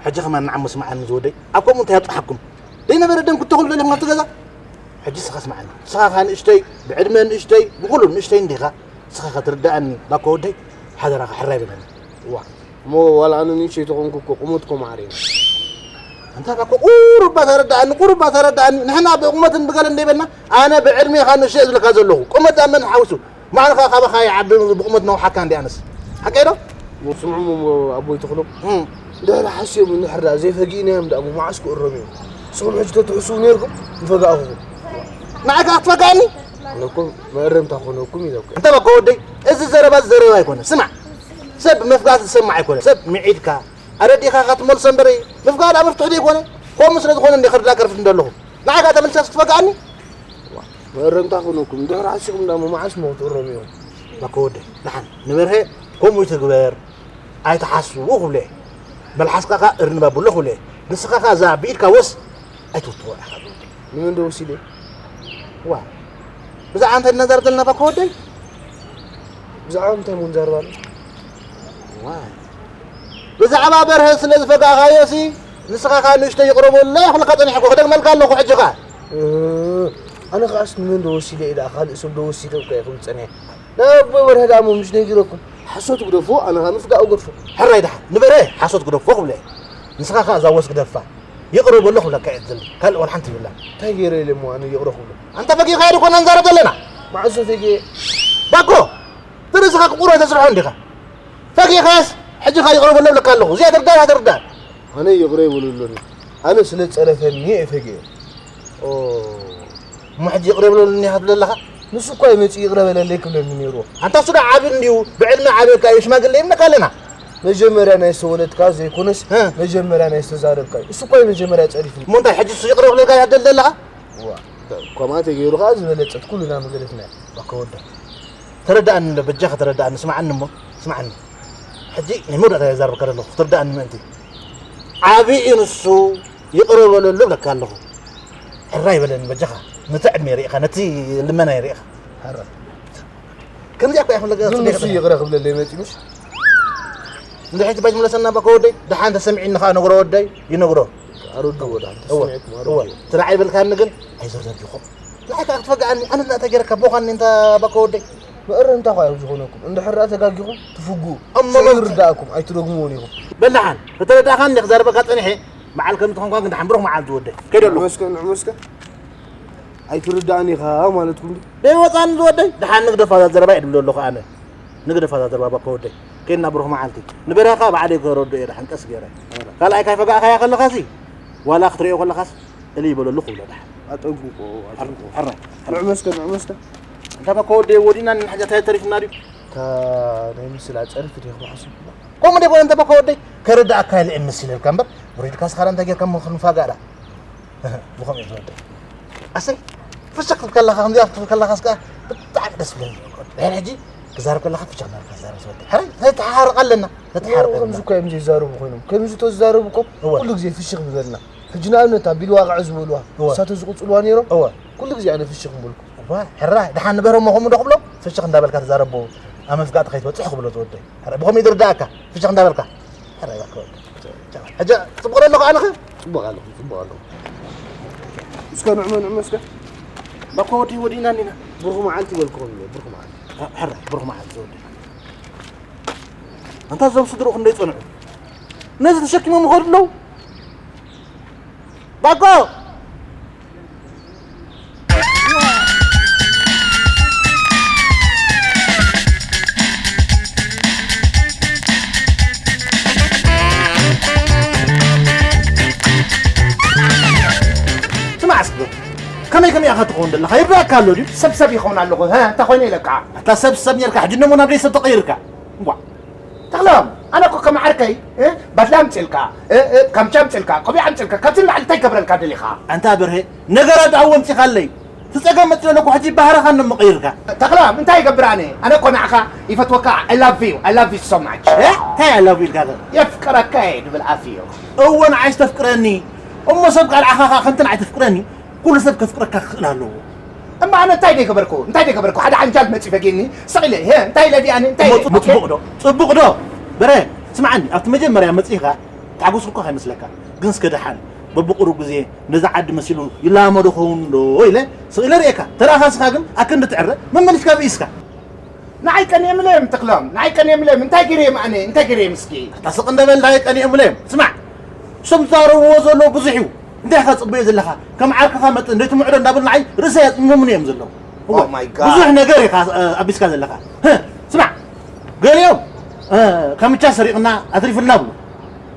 ሕጂ ከማን ንዓሞ ስምዓኒ ዝወደይ፣ ኣብ ከምኡ እንታይ ኣብጽሓኩም? ደይነበረ ደም ክትተኽሉ ደሊኹም ኣብቲ ገዛ? ሕጂ ንስኻ ስምዓኒ። ንስኻ ኸኣ ንእሽተይ፣ ብዕድመ ንእሽተይ፣ ብኹሉ ንእሽተይ እንዲኻ። ንስኻ ኸኣ ትርድኣኒ፣ ባኮ ወደይ፣ ሓደራኻ ሕራይ በለኒ። እዋ፣ እሞ ዋላ ኣነ ንእሽተይ ተኾንኩ እኮ ቁመትኮ ማዕረ ኢና። ኣንታ ባኮ ቁሩባ ተረድኣኒ፣ ቁሩባ ተረድኣኒ። ንሕና ብቁመትን ብገለን ደይበልና፣ ኣነ ብዕድመ ኢኻ ንእሽተይ ዝብለካ ዘለኹ። ቁመት ኣመን ሓውሱ። ማዕረ ኸኣ ካባኻ ይዓቢ ብቑመት ነውሓካ እንዲ ኣነስ። ሓቀይ ዶ? ስምዑ እሞ ኣቦይ ተኽሎም። እም። ድሕሪ ሓስዮም እንድሕር ደኣ ዘይፈጊእናዮም ደኣ እሞ መዓስ ክእረሙ እዮም? ንስኹም ሕጂ ተትሕስዉ ነይርኩም ምፈጋእኹኹም። ንዓይ ከኣ ክትፈግኣኒ? ኣነ እኮ መእረምታ ክኾነኩም ኢለ እኮ። እንተ በቃ ወደይ፣ እዚ ዘረባ እዚ ዘረባ ኣይኮነ። ስማዕ፣ ሰብ ብመፍጋእቲ ዝሰማዕ ኣይኮነ። ሰብ ምዒድካ፣ ኣረዲእካ ኢኻ ትመልሶ እምበር፣ ምፍጋእ ደኣ መፍትሒ ደይኮነ። ከምኡ ስለ ዝኾነ እንደ ክርዳ ከርፍድ እንደለኹ። ንዓይ ከኣ ተመልሰስ ክትፈግኣኒ? መእረምታ ክኾነኩም፣ ድሕሪ ዓሲኹም ደኣ እሞ መዓስ እሞ ክትእረሙ ኢኹም? ባኮ ወደይ፣ ደሓን ንበርሀ ከምኡ ይትግበር፣ ኣይትሓስዉ ክብሎ እየ። መልሓስካ ከኣ እርንብ ኣብሎ ክብሎ እየ። ንስኻ ከኣ እዛ ብኢድካ ወስ ኣይትውትዎ ኢኻ። ንመን ዶ ወሲደ? ዋ፣ ብዛዕባ እንታይ ንዛረብ ዘለና ባኮ ወደይ? ብዛዕባ እንታይ እሞ ንዛረብ ኣለና? ዋይ። ብዛዕባ በርሀ ስለ ዝፈጋእኻዮሲ፣ ንስኻ ከኣ ንእሽተይ ይቕረ በሉለይ ክብለካ ጸኒሐ እኮ፣ ክደግመልካ ኣለኹ ሕጂ ከኣ። እ፣ ኣነ ከኣስ ንመን ዶ ወሲደ ኢለ፣ ካልእ ሰብ ዶ ወሲደ እኮ እየ ክብል ጸኒሐ። ናይ ኣቦይ በርሀ ደኣ እሞ ምሽ ነጊረኩም። ሓሶት ግደፎ፣ ኣነ ከኣ ምፍጋእ እገድፎ። ሕራይ ደሓን፣ ንበርሀ ሓሶት ግደፎ ክብሎ እየ። ንስኻ ከኣ እዛ ወስ ግደፋ። ይቕረ በሎ ክብለካ እየ ዝደሊ። ካልእ ወላ ሓንቲ ይብላን። እንታይ ገይረ ኢለ እሞ ኣነ ይቕረ ክብሎ? ኣንታ ፈጊእካዮ ዶ ኮና ንዛረብ ዘለና? መዓስ ፈጊኤ? ባኮ! ብርእስኻ ክቑረ ተስርሖ እንዲኻ። ፈጊእካስ፣ ሕጂ ኸኣ ይቕረ በሎ እብለካ ኣለኹ። እዚኣ ትርዳእ፣ እታ ትርዳእ። ኣነ ይቕረ ይበሉሉኒ። ኣነ ስለ ዝጸረፈኒ እየ ፈጊኤ። ኦ፣ እሞ ሕጂ ይቕረ ይበለሉኒ ኢኻ ትብል ዘለኻ? ንሱ እኳ እዩ መጺኡ ይቕረ በለለይ ክብለኒ ነይርዎ። ኣንታ እሱ ደኣ ዓቢ እንድዩ፣ ብዕድመ ዓብየካ እዩ፣ ሽማግለ ይብለካ ኣለና። መጀመርያ ናይ ዝተወለድካ ዘይኮነስ፣ እ። መጀመርያ ናይ ዝተዛረብካ እዩ። እሱ እኳ እዩ መጀመርያ ጸሪፉኒ። እሞ እንታይ ሕጂ እሱ ይቕረ ክብለልካ እያ ትደሊ ዘለኻ? ዋ፣ ከምኣ ተገይሩ ኸኣ ዝበለጸት ኩልና ምገደፍናያ። ባኮ ወደይ። ተረዳእኒ እንዶ፣ በጃኻ ተረዳእኒ፣ ስምዓኒ እሞ፣ ስምዓኒ። ሕጂ ናይ መወዳእታ እየ ዝዛረበካ ዘለኹ፣ ክትርዳእኒ ምእንቲ። ዓቢ እዩ ንሱ፣ ይቕረ በለሉ እብለካ ኣለኹ። ሕራይ በለኒ በጃኻ፣ ነቲ ዕድመ ርኢኻ፣ ነቲ ልመናይ ርኢኻ። ሕራይ። ከምዚኣ እኮ እያ ክብለካ ግን ጽቡቕ ንሱ ይቕረ። ይቕረ ክብለለይ መጺኡ ምሽ? እንድሕር እቲ ባጅ መለሰና ባኮ ወደይ፣ ደሓን ተሰሚዒኒ ኸኣ ነግሮ ወደይ፣ ይነግሮ። ኣረድእዎ ደሓን እወ፣ ተሰሚዕኩም እወ። ኣረድእዎ። እቲ ደሓን ይበልካኒ ግን ኣይዘርዘርኩኹም። ንዓይ ከኣ ክትፈግኣኒ፣ ኣነ እንታይ ገይረካ? ቦኻኒ እንተ ባኮ ወደይ። መእረምታ ኸኣ እዮም ዝኾነኩም። እንድሕር ደኣ ተጋጊኹም ትፍግኡ። እሞ ንሱ መብት- ይርዳእኩም፣ ኣይትደግምዎን ኢኹም። በል ደሓን፣ ከተረዳእካኒ ክዛረበካ ጸኒሐ፣ በዓል ከም ትኾንኳ ግን ደሓን ብሩኽ መዓልቲ ወደይ። ከይደ ኣለኹ። ንዑ እስከ፣ ንዑ እስከ። ኣይትርዳእን ኢኻ ማለትኩም ድዩ? ደይወጻኒ ዝወደይ፣ ደሓን ንግደፋ እዛ ዘረባ እየ ድብሎ ኣለኹ ኣነ። ንግደፋ እዛ ዘረባ ባኮ ወደይ። ከይድና ብሩኽ መዓልቲ። ንበርሀ ከኣ ባዕለይ ከረድኦ እየ ደሓን ቀስ ገይረ። ኣረ። ካልኣይ ካይፈጋእካያ ከለኻሲ፣ ዋላ ክትርእዮ ከለኻስ፣ እልይ በለሉ ክብሎ ደሓን። ኣጠንቅቆ፣ ኣጠንቅቆ። ሕራይ፣ ሕራይ። ንዑ መስከ፣ ንዑ መስከ። እንታ ባኮ ወደይ ወዲእና ንሕጃ እንታይ ተሪፍና ድዩ? እታ ናይ ምስላ ጸርፊ ዲኹም ሓሲብኩማ? ከምኡ ደይኮነ እንተ ባኮ ወደይ፣ ከረድኣካ ኢለ እየ መሲለልካ እምበር፣ ወሪድካ ስኻራ እንታይ ጌርካ እሞ ክንፋጋእ ደኣ? ብኸምኡ እዩ ዝወደይ። ኣሰይ፣ ፍሽኽ ክትብል ከለኻ፣ ከምዚኣ ክትብል ከለኻስ ከኣ ብጣዕሚ ደስ ይብለኒ። ድሕሪ ሕጂ ክዛረብ ከለኻ ፍሽኽ እናበልካ ተዛረብ ዝወደይ። ሕራይ፣ ነተሓርቕ ኣለና፣ ነተሓርቕ ከምዚ ኣለና። እኮ እዮም ዘይዛረቡ ኮይኖም። ከምዚ ተዝዛረቡ እኮ እወ። ኩሉ ግዜ ፍሽኽ ምበልና። ሕጂ ንኣብነት ኣብ ቢል ዋቕዕ ዝበልዋ፣ እወ። ንሳቶ ዝቕጽልዋ ነይሮም። እወ። ኩሉ ግዜ ኣነ ፍሽኽ ምበልኩ። እወ፣ ሕራይ፣ ደሓን ንበሮም እሞ ከምኡ ዶ ክብሎ? ፍሽኽ እንዳበልካ ተዛረቦ፣ ኣብ መፍጋእቲ ከይትበጽሕ ክብሎ ዝወደይ። ሕራይ፣ ብኸምኡ ይርድኣካ፣ ፍሽኽ እንዳበልካ። ሕራይ፣ እባክህ ወደይ። ሕጂ ጽቡቕ ዶ ኣለኹ ኣነኸ? ጽቡቕ ኣለኹ፣ ጽቡቕ ኣለኹ። እስከ ንዕመ፣ ንዕመ እስከ። ባኮ ወዲ ወዲእና እኒና። ብሩኽ መዓልቲ ይበልኩኹም እየ፣ ብሩኽ መዓልቲ። ሕራይ፣ ብሩኽ መዓልቲ ወዲ። ኣንታ እዞም ስድርኡ ክንደይ ጸንዑ። ነዚ ተሸኪሞም ይኸዱ ኣለዉ። ባኮ! ስማዕ እስኪ፣ ከመይ ከመይ ኢኻ ትኸውን ዘለኻ? ይርዳእካ ኣሎ ድዩ? ሰብ ሰብ ይኸውን ኣለኹ። ሀ፣ እንታይ ኮይነ ኢለካ? ኣታ ሰብ ሰብ ኔርካ፣ ሕጂ እሞ ናብ ደይ ሰብ ተቐይርካ። እምቧ። ተኽሎም፣ ኣነ እኮ ከም ዓርከይ፣ እ፣ ባድላ ኣምፅልካ፣ እ፣ እ፣ ካምቻ ኣምፅልካ፣ ቆቢዕ ኣምፅልካ፣ ካብዚ ንላዕሊ እንታይ ገብረልካ ደሊኻ? ኣንታ በርሄ፣ ነገራት ኣወ ኣምፂኻለይ። እቲ ጸገም መጺኡ ኣሎ እኮ፣ ሕጂ ባህርኻ እንሞ ቀይርካ። ተኽለ፣ እንታይ ይገብር ኣነ? ኣነ እኮ ንዓኻ ይፈትወካ፣ I love you, I love you so much። እ? እንታይ I love you ኢልካ ከ? የፍቅረካ እየ ድብል ኣፍ እዩ። እወ፣ ንዓይስ ተፍቅረኒ። እሞ ሰብ ካልኣኻ ከ ከምቲ ንዓይ ተፍቅረኒ፣ ኩሉ ሰብ ከፍቅረካ ክኽእል ኣለዎ። እማ ኣነ እንታይ ደይገበርኩ? እንታይ ደይገበርኩ? ሓደ ዓንጃል መጺኡ ፈጊኒ፣ ስቕ ኢለ፣ "ሄ፣ እንታይ ኢለ ድኣኒ? እንታይ ኢለ?" እሞ ጽቡቕ ዶ? ጽቡቕ ዶ? በረ፣ ስምዓኒ፣ ኣብቲ መጀመርያ መጺኻ፣ ታዕጉስ እኮ ከይመስለካ። ግን እስከ ደሓን፣ በብቁሩብ ግዜ ነዛ ዓዲ መሲሉ ይላመዶ ኸውን ዶ ኢለ ስቕ ኢለ ርእየካ። ተረኣኻ ንስኻ ግን ኣክንዲ ትዕረ፣ መመሊስካ ብኢስካ። ንዓይ ቀንየምለዮም ተኽሎም፣ ንዓይ ቀንየምለዮም። እንታይ ገይረዮም ኣነ? እንታይ ገይረዮም እስኪ? ኣታ ስቕ እንደ በል፣ እንታይ ቀንየምለዮም? ስማዕ፣ እሶም ዝዛረብዎ ዘለዉ ብዙሕ እዩ። እንታይ ኢኻ ጽበዮ ዘለኻ? ከም ዓርክኻ መጠን ዘይትምዕዶ እንዳበሉ ንዓይ ርእሰይ ኣጽሚሞምኒ እዮም ዘለዉ። እወ፣ Oh my God። ብዙሕ ነገር ኢኻ፣ እ፣ ኣቢስካ ዘለኻ። ህህ፣ ስማዕ፣ ገሊኦም፣ እ፣ ካምቻ ሰሪቕና ኣትሪፍልና ብሉ።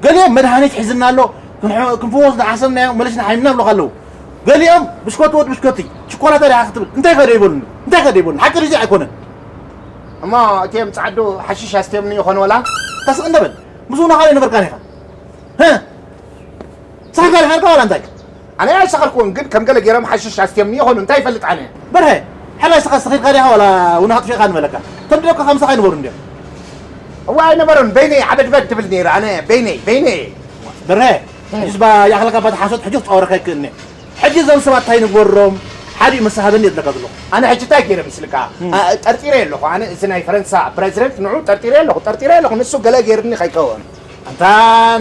ገሊኦም መድሃኒት ሒዝና ኣሎ፣ ክንሕ-፣ ክንፍወስ ዝሓሰብናዮ መለስና ሓይምና ብሉኻ ኣለዉ። ገሊኦም ብሽኮቲ ወዲ ብሽኮቲ፣ ሽኮላታ ዲኻ ክትብል፣ እንታይ ከ ደይበሉኒ? እንታይ ከ ደይበሉኒ? ሓቂ ድዩ ኣይኮነን? እሞ እቲኦም ጻዕዱ ሓሽሽ ኣስትዮምኒ ይኾኑ ወላ? ተስቕ እንደ በል፣ ምስኡ ናኻ ዘይነበርካን ኢኻ። ህህ! ሰኺርካ ዲኻ ዋላ እንታይ? ኣነ ኣይሰኸርኩን፣ ግን ከም ገለ ገይሮም ሓሽሽ ኣስትዮምኒ ይኾኑ፣ እንታይ ይፈልጥ ኣነ? በርሀ፣ ሕራይ ስኻ ሰኺርካ ዲኻ ዋላ እውን ኣጥፊእካ ንበለካ? እቶም ደቂ ከምሳኻ ኣይነበሩ እንድዮም። እዋ ኣይነበሩን፣ በይነይ ዓበድበድ ትብል ነይረ፣ ኣነ በይነይ፣ በይነይ። በርሀ፣ ሕጅስ ባ ይኣኽለካ ባት ሓሶት ሕጂ ክጻወረካ ኣይክእልኒ። ሕጂ እዞም ሰባት እንታይ ንግበሮም? ሓዲኡ መሳሃበኒ እየ ዝብለካ ዘለኹ። ኣነ ሕጂ እንታይ ገይረ ምስልካ? እም። ኣ፣ ጠርጢረ ኣለኹ። ኣነ እዚ ናይ ፈረንሳ ፕረዚደንት ንዑ ጠርጢረ ኣለኹ፣ ጠርጢረ ኣለኹ። ንሱ ገለ ገይርኒ ከይከውን። ኣንታ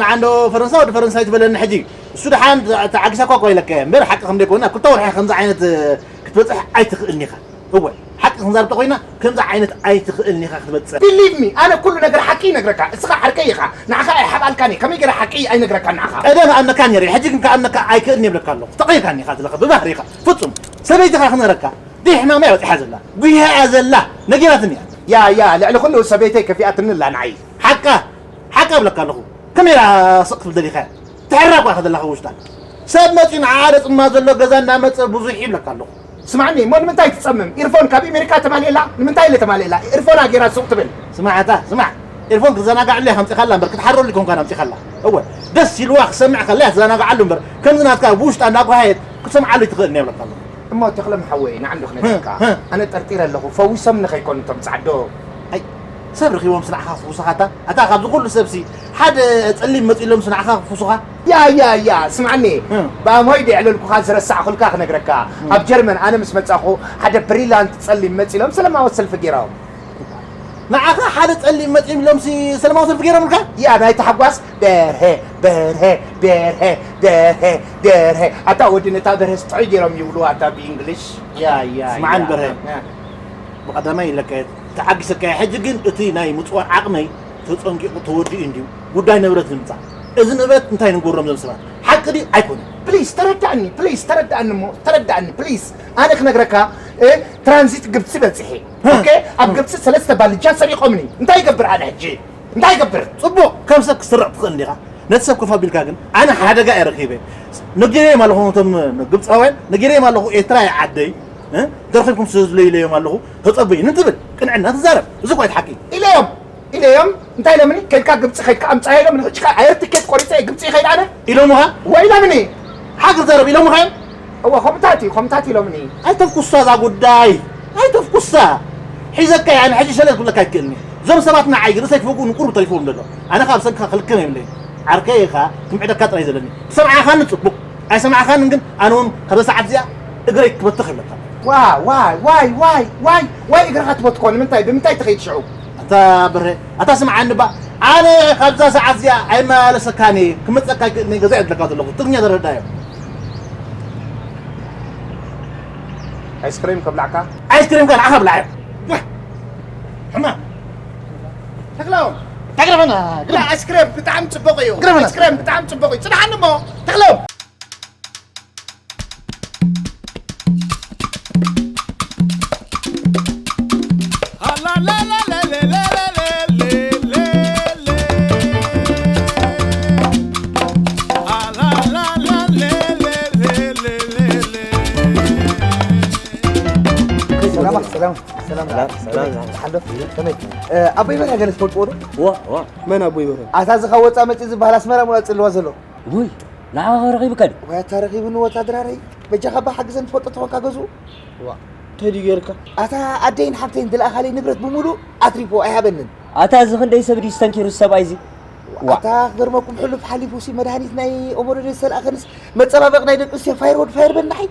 ንዓንዶ ፈረንሳ ወዲ ፈረንሳ ኣይትበለኒ ሕጂ። እሱ ደሓን ተ-፣ ተዓጊሳ እኳ እኮ ኢለካ እየ እምበር፣ ሓቂ ከም ደይኮነ፣ ኣብ ክልተ ወርሒ ከምዚ ዓይነት፣ እ፣ ክትበጽሕ ኣይትኽእልን ኢኻ። እወ፣ ሓቂ ክንዛረብ ተኾይና፣ ከምዚ ዓይነት ኣይትኽእልን ኢኻ ክትበጽሕ። Believe me፣ ኣነ ኩሉ ነገር ሓቂ ይነግረካ። እስኻ ዓርከይ ኢኻ። ንዓኻ ኣይሓብኣልካን እየ። ከመይ ገይረ ሓቂ ኣይነግረካን ንዓኻ? ቀደም እኣምነካ ነይረ፣ ሕጂ ግን ክኣምነካ ኣይክእልን እየ እብለካ ኣለኹ። ተቐይርካኒ ኢኻ ዘለኻ ብባህሪ ኢኻ። ፍጹም። ሰበይቲ ኢኻ ክነግረካ። ደይ ሕማማ እያ በጺሓ ዘላ። ጉህያ እያ ዘላ። ነጊራትኒ እያ። ያ፣ ያ፣ ልዕሊ ኩሉ ሰበይተይ ከፊኣትኒ ኣላ ንዓይ። ሓቃ፣ ሓቃ እብለካ ኣለኹ። ከመይ ኢላ ስቕ ክትብል ደሊኻ እያ? ትሕራ እኳ ኢኻ ዘለኻ ውሽጣ። ሰብ መጺኡ ንዓኣ ደጽማ ዘሎ ገዛ እናመጸ ብዙሕ ይብለካ ኣለኹ። ስማዕኒ፣ እሞ ንምንታይ ትጸምም? ኢርፎን ካብ ኣሜሪካ ተማልኤላ? ንምንታይ ኢለ ተማልኤላ? ኢርፎና ጌራ ሱቕ ትብል። ስማዕ ኣታ፣ ስማዕ። ኢርፎን ክትዘናጋዕሉ ኢኻ ኣምጺኻላ እምበር፣ ክትሓረሉ ኣይኮንካን ኣምጺኻላ። እወ፣ ደስ ኢልዋ ክሰምዕ ከላ እያ ትዘናጋዓሉ እምበር፣ ከምዚ ናትካ ብውሽጣ እንዳጓሃየት ክትሰምዓሉ ኣይትኽእልን እያ ይብለካ ኣለኹ። እሞ ተኽሎም ሓወይ፣ ንዓንዶ ክነግረካ። ህ፣ ህ። ኣነ ጠርጢረ ኣለኹ፣ ፈዊሶምኒ ከይኮኑ እቶም ጻዕዶ። ኣይ፣ ሰብ ረኺቦምስ ንዓኻ ክፍውሱኻ ኣታ? ኣታ ካብዚ ኩሉ ሰብሲ ሓደ ጸሊም መጺሎምስ ንዓኻ ክፍውሱኻ? ያ፣ ያ፣ ያ፣ ስምዓኒ። እ። ብኣምሆይ ደየዕለልኩኻ ዝረሳዕኹልካ ክነግረካ። እ። ኣብ ጀርመን ኣነ ምስ መጻኹ ሓደ ብሪላንት ጸሊም መጺሎም ሰለማዊ ሰልፊ ገይሮም። ንዓኻ ሓደ ጸሊም መጺሎም ኢሎምሲ ሰለማዊ ሰልፊ ገይሮምልካ? ያ፣ ናይ ታሕጓስ በርሀ፣ በርሀ፣ በርሀ፣ በርሀ፣ በርሀ። ኣታ ወዲ ነታ በርሀስ ጥዑይ ገይሮም ይብሉ ኣታ ብእንግሊሽ። ያ፣ ያ፣ ስምዓኒ ያ። በርሀ። እ። ብቐዳማይ ኢለካ እየ፣ ተዓጊሰካ እየ። ሕጂ ግን እቲ ናይ ምጽዋር ዓቕመይ ተጸንቂቑ ተወዲኡ እንድዩ። ጉዳይ ንብረት ንምጻእ። እዚ ንብረት እንታይ ንገብሮም እዞም ሰባት? ሓቂ ድዩ ኣይኮነን? ፕሊስ ተረዳእኒ፣ ፕሊስ ተረዳእኒ እሞ፣ ተረዳእኒ ፕሊስ። ኣነ ክነግረካ፣ እ፣ ትራንዚት ግብጺ በጺሐ። እ። ኦኬ? ኣብ እ። ግብጺ ሰለስተ ባልጃ ሰሪቖምኒ። እንታይ ይገብር ኣነ ሕጂ? እንታይ ይገብር? ጽቡቕ፣ ከም ሰብ ክትስረቕ ትኽእል እንዲኻ። ነቲ ሰብ ኮፍ ኣቢልካ ግን፣ ኣነ ሓደጋ እየ ረኺበ። ነጊረዮም ኣለኹ ነቶም ግብጻውያን፣ ነጊረዮም ኣለኹ ኤርትራ እያ ዓደይ። እ? ተረኺብኩም ስለ ዝብለዩ ኢለዮም ኣለኹ። ተጸበዩኒ ትብል። ቅንዕና ትዛረብ። እዚ እኮ እዩ እቲ ሓቂ። ኢለዮም፣ ኢለዮም፣ እንታይ ኢሎምኒ? ከይድካ ግብጺ ከይድካ ኣምጻዮ ኢሎምኒ። ሕጂ ከኣ ኣየር ትኬት ቆሪጸ እየ ግብጺ ይኸይድ ኣነ? ኢሎምኻ? እወ ኢሎምኒ። ሓቂ ዛረብ ኢሎምኻ እዮም? እወ፣ ከምኡታት እዩ፣ ከምኡታት ኢሎምኒ። ኣይተፍኩሳ እዛ ጉዳይ። ኣይተፍኩሳ። ሒዘካ እየ፣ ኣነ ሕጂ ሸለል ክብለካ ኣይክእልኒ። እዞም ሰባት ንዓይ ርእሰይ ክፈግኡ ንቁሩብ ተሪፍዎም ዘሎ። ኣነ ካብ ሰንካ ክልክም የብለይ። ዓርከይ ኢኻ፣ ክምዕደካ ጥራይ ዘለኒ። ትሰምዓኻኒ ጽቡቕ። ኣይሰማዕካንን ግን ኣነ እውን ካብዛ ሰዓት እዚኣ እግረይ ክበትኽ ይብለካ። ዋ፣ ዋይ፣ ዋይ፣ ዋይ፣ ዋይ፣ ዋይ እግርኻ ትበትኮ ንምንታይ? ብምንታይ ትኸይድ ሽዑ? ኣታ ብርሀ፣ ኣታ ስምዓኒ እባ። ኣነ ካብዛ ሰዓት እዚኣ ኣይመላለሰካን እየ። ክመጸካ ኣይክእልን እየ። ገዛ እየ ዝብለካ ዘለኹ። ትግርኛ ተረዳዮ። ኣይስክሬም ከብላዕካ? ኣይስክሬም ከ ንዓኻ ብላዓዮ። ዋይ! ሕማም። ተኽላው። ተግረፈና፣ ግረፈና። ኣይስክሬም ብጣዕሚ ጽቡቕ እዩ። ግረፈና። ኣይስክሬም ብጣዕሚ ጽቡቕ እዩ። ጽንሓኒ እሞ፣ ተኽላው። ሰላም፣ ሰላም፣ ሰላም። ሰላም፣ ሰላም። ሓሎ፣ ከመይ? እ፣ ኣቦይ በርሀ ገለ ትፈልጥዎ ዶ? ዋ፣ ዋ። መን ኣቦይ በርሀ? ኣታ እዚ ካብ ወጻኢ መጺኡ ዝበሃል ኣስመራ ሙላ ጽልዋ ዘሎ። ውይ፣ ንዓኻ ረኺብካ ድዩ? ወይ ኣታ ረኺብኒ ወታደራረይ። በጃኻ እባ ሓግዘን ትፈልጦ ተኾንካ ገዝኡ። ዋ፣ እንታይ ድዩ ጌርካ? ኣታ ኣደይን ሓብተይን ዝለኣኻለይ ንብረት ብምሉእ ኣትሪፎ ኣይሃበንን። ኣታ እዚ ክንደይ ሰብ ድዩ ስተንኪሩ ሰብኣይ እዚ? ዋ። ኣታ ክገርመኩም ሕሉፍ ሓሊፉ ሲ መድሃኒት ናይ ኦሞሮዴ ዝተለኣኸንስ መፀባበቕ ናይ ደቂ ኣንስትዮ ፋየር ወዲ ፋየር በል ንዓይ።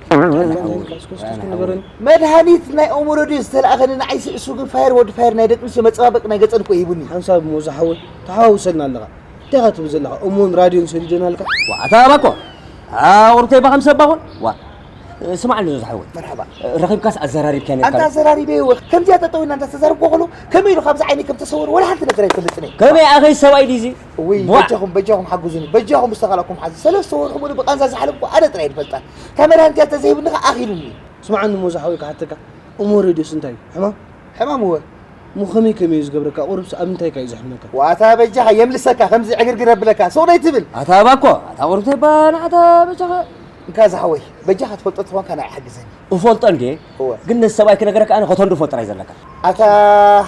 መድሃኒት ናይ ኦሞሮዴ ዝተለኣኸኒ ንዓይ ስእሱ ግን ፋየር ወዲ ፋየር ናይ ደቂ ኣንስትዮ መፀባበቕ ናይ ገፀን እኮ ሂቡኒ። ሓንሳብ ሞ ዝሓወይ ተሓዋውሰልና ኣለኻ። እንታይ ኢኻ ትብል ዘለኻ? እሞን ራድዮን ሰዲደናልካ። ዋ ኣታ ኣባኮ ኣውርተይ ባኸም ሰባኹን ዋ ስማዕ ንዙ ዝሓወይ መርሓባ። ረኺብካስ ኣዘራሪብካ ነካ ኣንታ ኣዘራሪበ ይወ ከምዚኣ ጠጠው ኢና እንዳተዛረብኩ ከሎ ከመይ ኢሉ ካብዚ ዓይነይ ከም ተሰወረ ወላ ሓንቲ ነገር ኣይፈልጥን እየ። ከመይ ኣኸይ ሰብኣይ ዲዚ እውይ ቧዕ። በጃኹም በጃኹም ሓግዙኒ በጃኹም ዝተኻላኩም ሓዙ ሰለስተ ወርሑ ሙሉ ብቃንዛ ዝሓለፍኩ ኣነ ጥራይ ይፈልጣ እታ መድሃኒት እያ ተዘይብኒ ኸዓ ኣኺሉኒ። ስማዕኒ ሞዛ ሓወይ ክሓተካ እሞ ሬድዮስ እንታይ እዩ ሕማም ሕማም እወ እሞ ከመይ ከመይ እዩ ዝገብረካ? ቁሩብስ ኣብ ምንታይ ከ እዩ ዘሕምመካ? ዋታ በጃኻ የምልሰካ ከምዚ ዕግርግር የብለካ ሱቕ ደይትብል። ኣታ እባ እኮ ኣታ ቁሩብ እንታይ እባ ንዓታ በጃኻ። እንካ ዝሓወይ በጃኻ ትፈልጦ ተኾንካ ንዓይ ሓግዘኒ። እፈልጦ እንዴ እወ። ግን ነዚ ሰብኣይ ክነግረካ ኣነ ከተንድፎ ጥራይ ዘለካ። ኣታ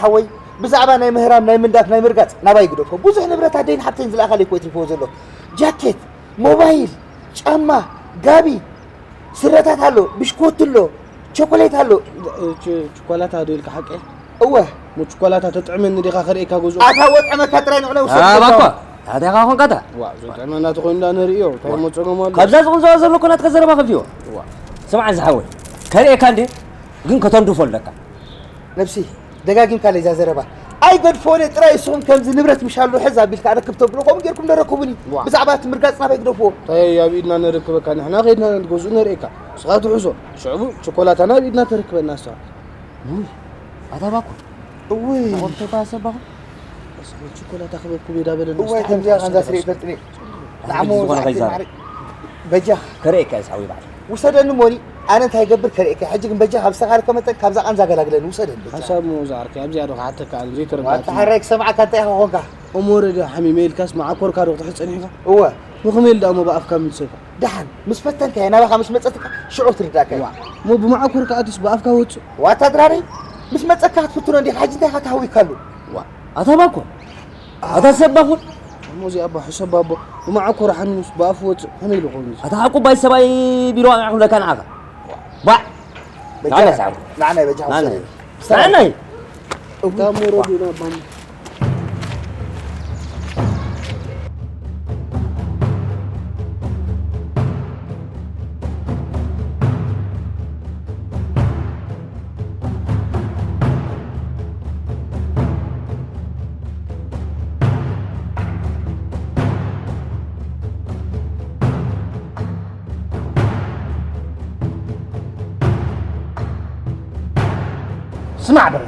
ሓወይ ብዛዕባ ናይ ምህራም ናይ ምንዳፍ ናይ ምርጋጽ ናባይ ግደፎ። ብዙሕ ንብረት ኣደይን ሓብተይን ዝለኣኻለይ እኮ እዩ ትሪፍዎ ዘሎ። ጃኬት፣ ሞባይል፣ ጫማ፣ ጋቢ፣ ስረታት ኣሎ፣ ብሽኮቲ ኣሎ፣ ቸኮሌት ኣሎ። እ፣ ች- ችኮላታ ዶ ኢልካ ሓቀይ? እወ። ሞ ችኮላታ ተጥዕመኒ ዲኻ ክርእየካ ገዝኡ? ኣታ ወጥዕመካ ጥራይ ንዕለ ውሰድ ኣባ እኮ ገዛው። ታዲያ ኻኾንካ እታ ዋ፣ ዘጥዕመና ተኾይኑ እንዳ ንርእዮ፣ እንታይ ዋ። ሞ ጸገም ኣሎ? ካብዛ ዝቕንዘዋ ዘሎ እኮ ናትካ ዘረባ ከፊዎ። ዋ። ስምዓ ዝሓወይ፣ ከርእየካ እንዴ? ግን ከተንድፎ ኣለካ። ነብሲ፣ ደጋጊምካ ለይዛ ዘረባ ኣይገድፎን እየ ጥራይ እስኹም ከምዚ ንብረት ምሻሉ ሕዝ ኣቢልካ ኣረክብ ተብሎ ከምኡ ጌርኩም ደረክቡኒ ዋ። ብዛዕባ እቲ ምርጋጽ ናበይ ግደፍዎ እንታይ ኣብ ኢድና ነረክበካ ንሕና ከይድና ንገዝኡ ነርእየካ ንስኻ ትሕዞ ሽዕቡ ቸኮላታና ኣብ ኢድና ተረክበና ንስኻ ውይ ኣታ ባኮ እውይ ተቆርተ ባሰባኹ ቸኮላታ ክበኩም የዳበለና እዋይ ከምዚኣ ከምዛ ስለ ይፈልጥኒ ንዓሞ ዝኾነ ዝሓፍተይ ከይዛረብ። ማዕረ በጃኻ ከርእየካ እየ ዝሓወይ ባዕለይ ውሰደኒ ሞኒ ኣነ እንታይ ይገብር ከርእየካ ሕጂ ግን በጃኻ ብዝተኻልከ መጠን ካብዛ ቃንዛ ገላግለኒ ውሰደኒ በጃኻ ሓሳብ ምውዛዕርካ ኣብዚኣ ዶ ክሓተካ ኣነ ዘይተረዳእክኒ ዋታ ሓራይ ክሰምዓካ እንታይ ኢኻ ኾንካ እሞ ወረደ ሓሚመ ኢልካስ መዓኮርካ ዶ ክትሕዝ ጸኒሕካ እወ ሞ ከመይ ኢሉ ደኣ እሞ ብኣፍካ ምልሰካ ደሓን ምስ ፈተንካዮ ናባኻ ምስ መጸትካ ሽዑ ትርዳእካ እዩ ዋ እሞ ብመዓኮርካ ኣትዩስ ብኣፍካ ወጽእ ዋታ ድራረይ ምስ መጸካ ክትፍትኖ እንዲኻ ሕጂ እንታይ ኢኻ ተሃዊካሉ ዋ ኣታ ባኮ ኣታ ሰብ ባኹን እሞ እዚኣ ኣቦ ሕሰብ ኣቦ ብመዓኮር ሓሚሙስ ብኣፉ ወፅእ ከመይ ኢሉ ኮይኑ እዚ ኣታ ዓቁባይ ሰብኣይ ቢሮ ኣምዕኹለካ ንዓኻ ባዕ ናዕና ሰዓብ ናዕናይ በጃ ናዕናይ ናዕናይ እታ ሞሮድ ኢና ባም ስማዕ በለ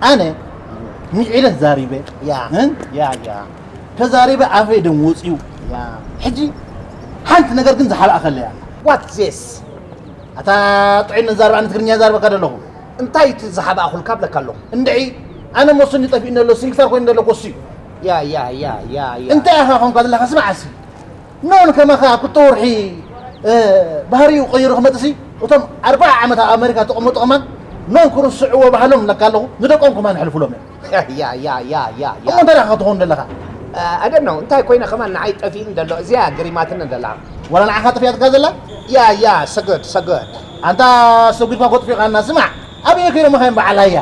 ኣነ ሚዒለ ተዛሪበ ያ እ? ያ ያ ተዛሪበ ኣፈይ ደም ወፅዩ ያ ሕጂ ሓንቲ ነገር ግን ዝሓብኣኸለይ ኣላ what this ኣታ ጥዑይ ነዛርብ ኣነ ትግርኛ ዛርበካ ደለኹ እንታይ እቲ ዝሓብኣኹልካ ብለካ ኣለኹ እንድዒ ኣነ ሞስኒ ጠፊእኒ ኣሎ ሲንግታር ኮይኑ ዘለኩ እሱ እዩ ያ ያ ያ ያ ያ እንታይ ኢኻ ኮንካ ዘለካ ስማዕ ኣሲ ኖን ከማኻ ክልተ ወርሒ ባህሪኡ ቀይሩ ክመፅሲ እቶም ኣርባዓ ዓመት ኣብ ኣሜሪካ ተቐመጡ ከማን ኖን ክርስዕዎ ባህሎም ለካ ኣለኹ ንደቆም ከማን ሕልፉሎም እዮም እሞ እንታይ ዳኻ ትኸውን ዘለኻ ኣደኖ እንታይ ኮይነ ከማን ንዓይ ጠፊእን ዘሎ እዚኣ ገሪማትን ዘላ ዋላ ንዓኻ ጠፊኣትካ ዘላ ያ ያ ሰገድ ሰገድ ኣንታ ሰጉድካ ኮጥፊኻና ስማዕ ኣበየ ከይዶምኻ እዮም በዓል ሃያ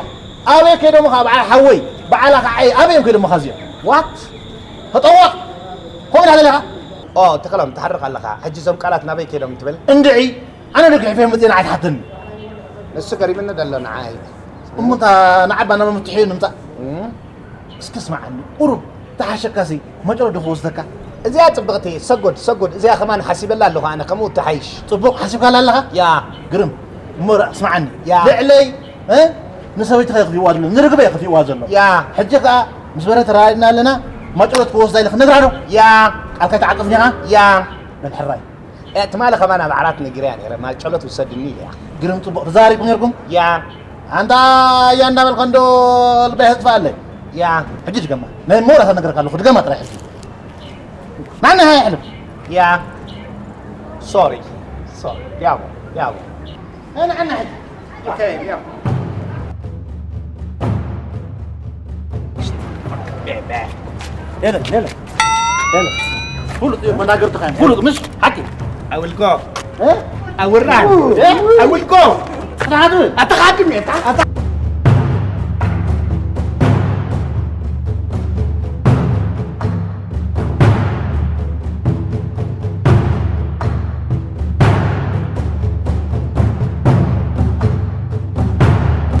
ኣበየ ከይዶምኻ በዓል ሓወይ በዓል ኣኸዓይ ኣበዮም ከይዶምኻ እዚኦም ዋት ተጠወቕ ከምኡ ኢልካ ዘለኻ ኦ ተኸሎም ትሓርቕ ኣለኻ ሕጂ እዞም ቃላት ናበይ ከይዶም ትብል እንድዒ ኣነ ዶ ግሕፈ መፅእና ኣይትሓተኒ ንሱ ገሪምኒ ዘሎ ንዓይ እሞ እታ ንዓባና መፍትሒኡ ንምፃእ እስኪ ስማዓኒ ቁሩብ ተሓሸካሲ መጨረዱ ክወስደካ እዚኣ ፅብቕቲ ሰጎድ ሰጎድ እዚኣ ከማን ሓሲበላ ኣለኹ ኣነ ከምኡ ተሓይሽ ፅቡቕ ሓሲብካላ ኣለኻ ያ ግርም እሞ ስማዓኒ ያ ልዕለይ እ ንሰበይቲ ከየኽፊእዋ ዘሎ ንርግበ የኽፊእዋ ዘሎ ያ ሕጂ ከኣ ምስ በረ ተራዲእና ኣለና ማጨሎት ክወስዳ ኢለ ክነግራ ዶ ያ ቃልካ ይተዓቅፍኒ ኢኻ ያ በል ሕራይ እያ ትማሊ ከማን ኣብ ዓራት ነጊረያ ነይረ ማጨሎት ውሰድኒ ኢለያ ግርም ጽቡቕ ተዛሪብኩም ነርኩም ያ ኣንታ ያ እንዳበልካ እንዶ ልበይ ህጥፋ ኣለ ያ ሕጂ ድገማ ናይ ሞራ ተነግረካ ኣለኹ ድገማ ጥራይ ሕጂ ማን ሃይ ሕልም ያ ሶሪ ሶሪ ያቦ ያቦ ንዓና ሕጂ ፍሉጥ እዩ መናገርትኻ ፍሉጥ ምሽ ሓቂ ኣውልኮ I will run. I will go. Atakadim eta.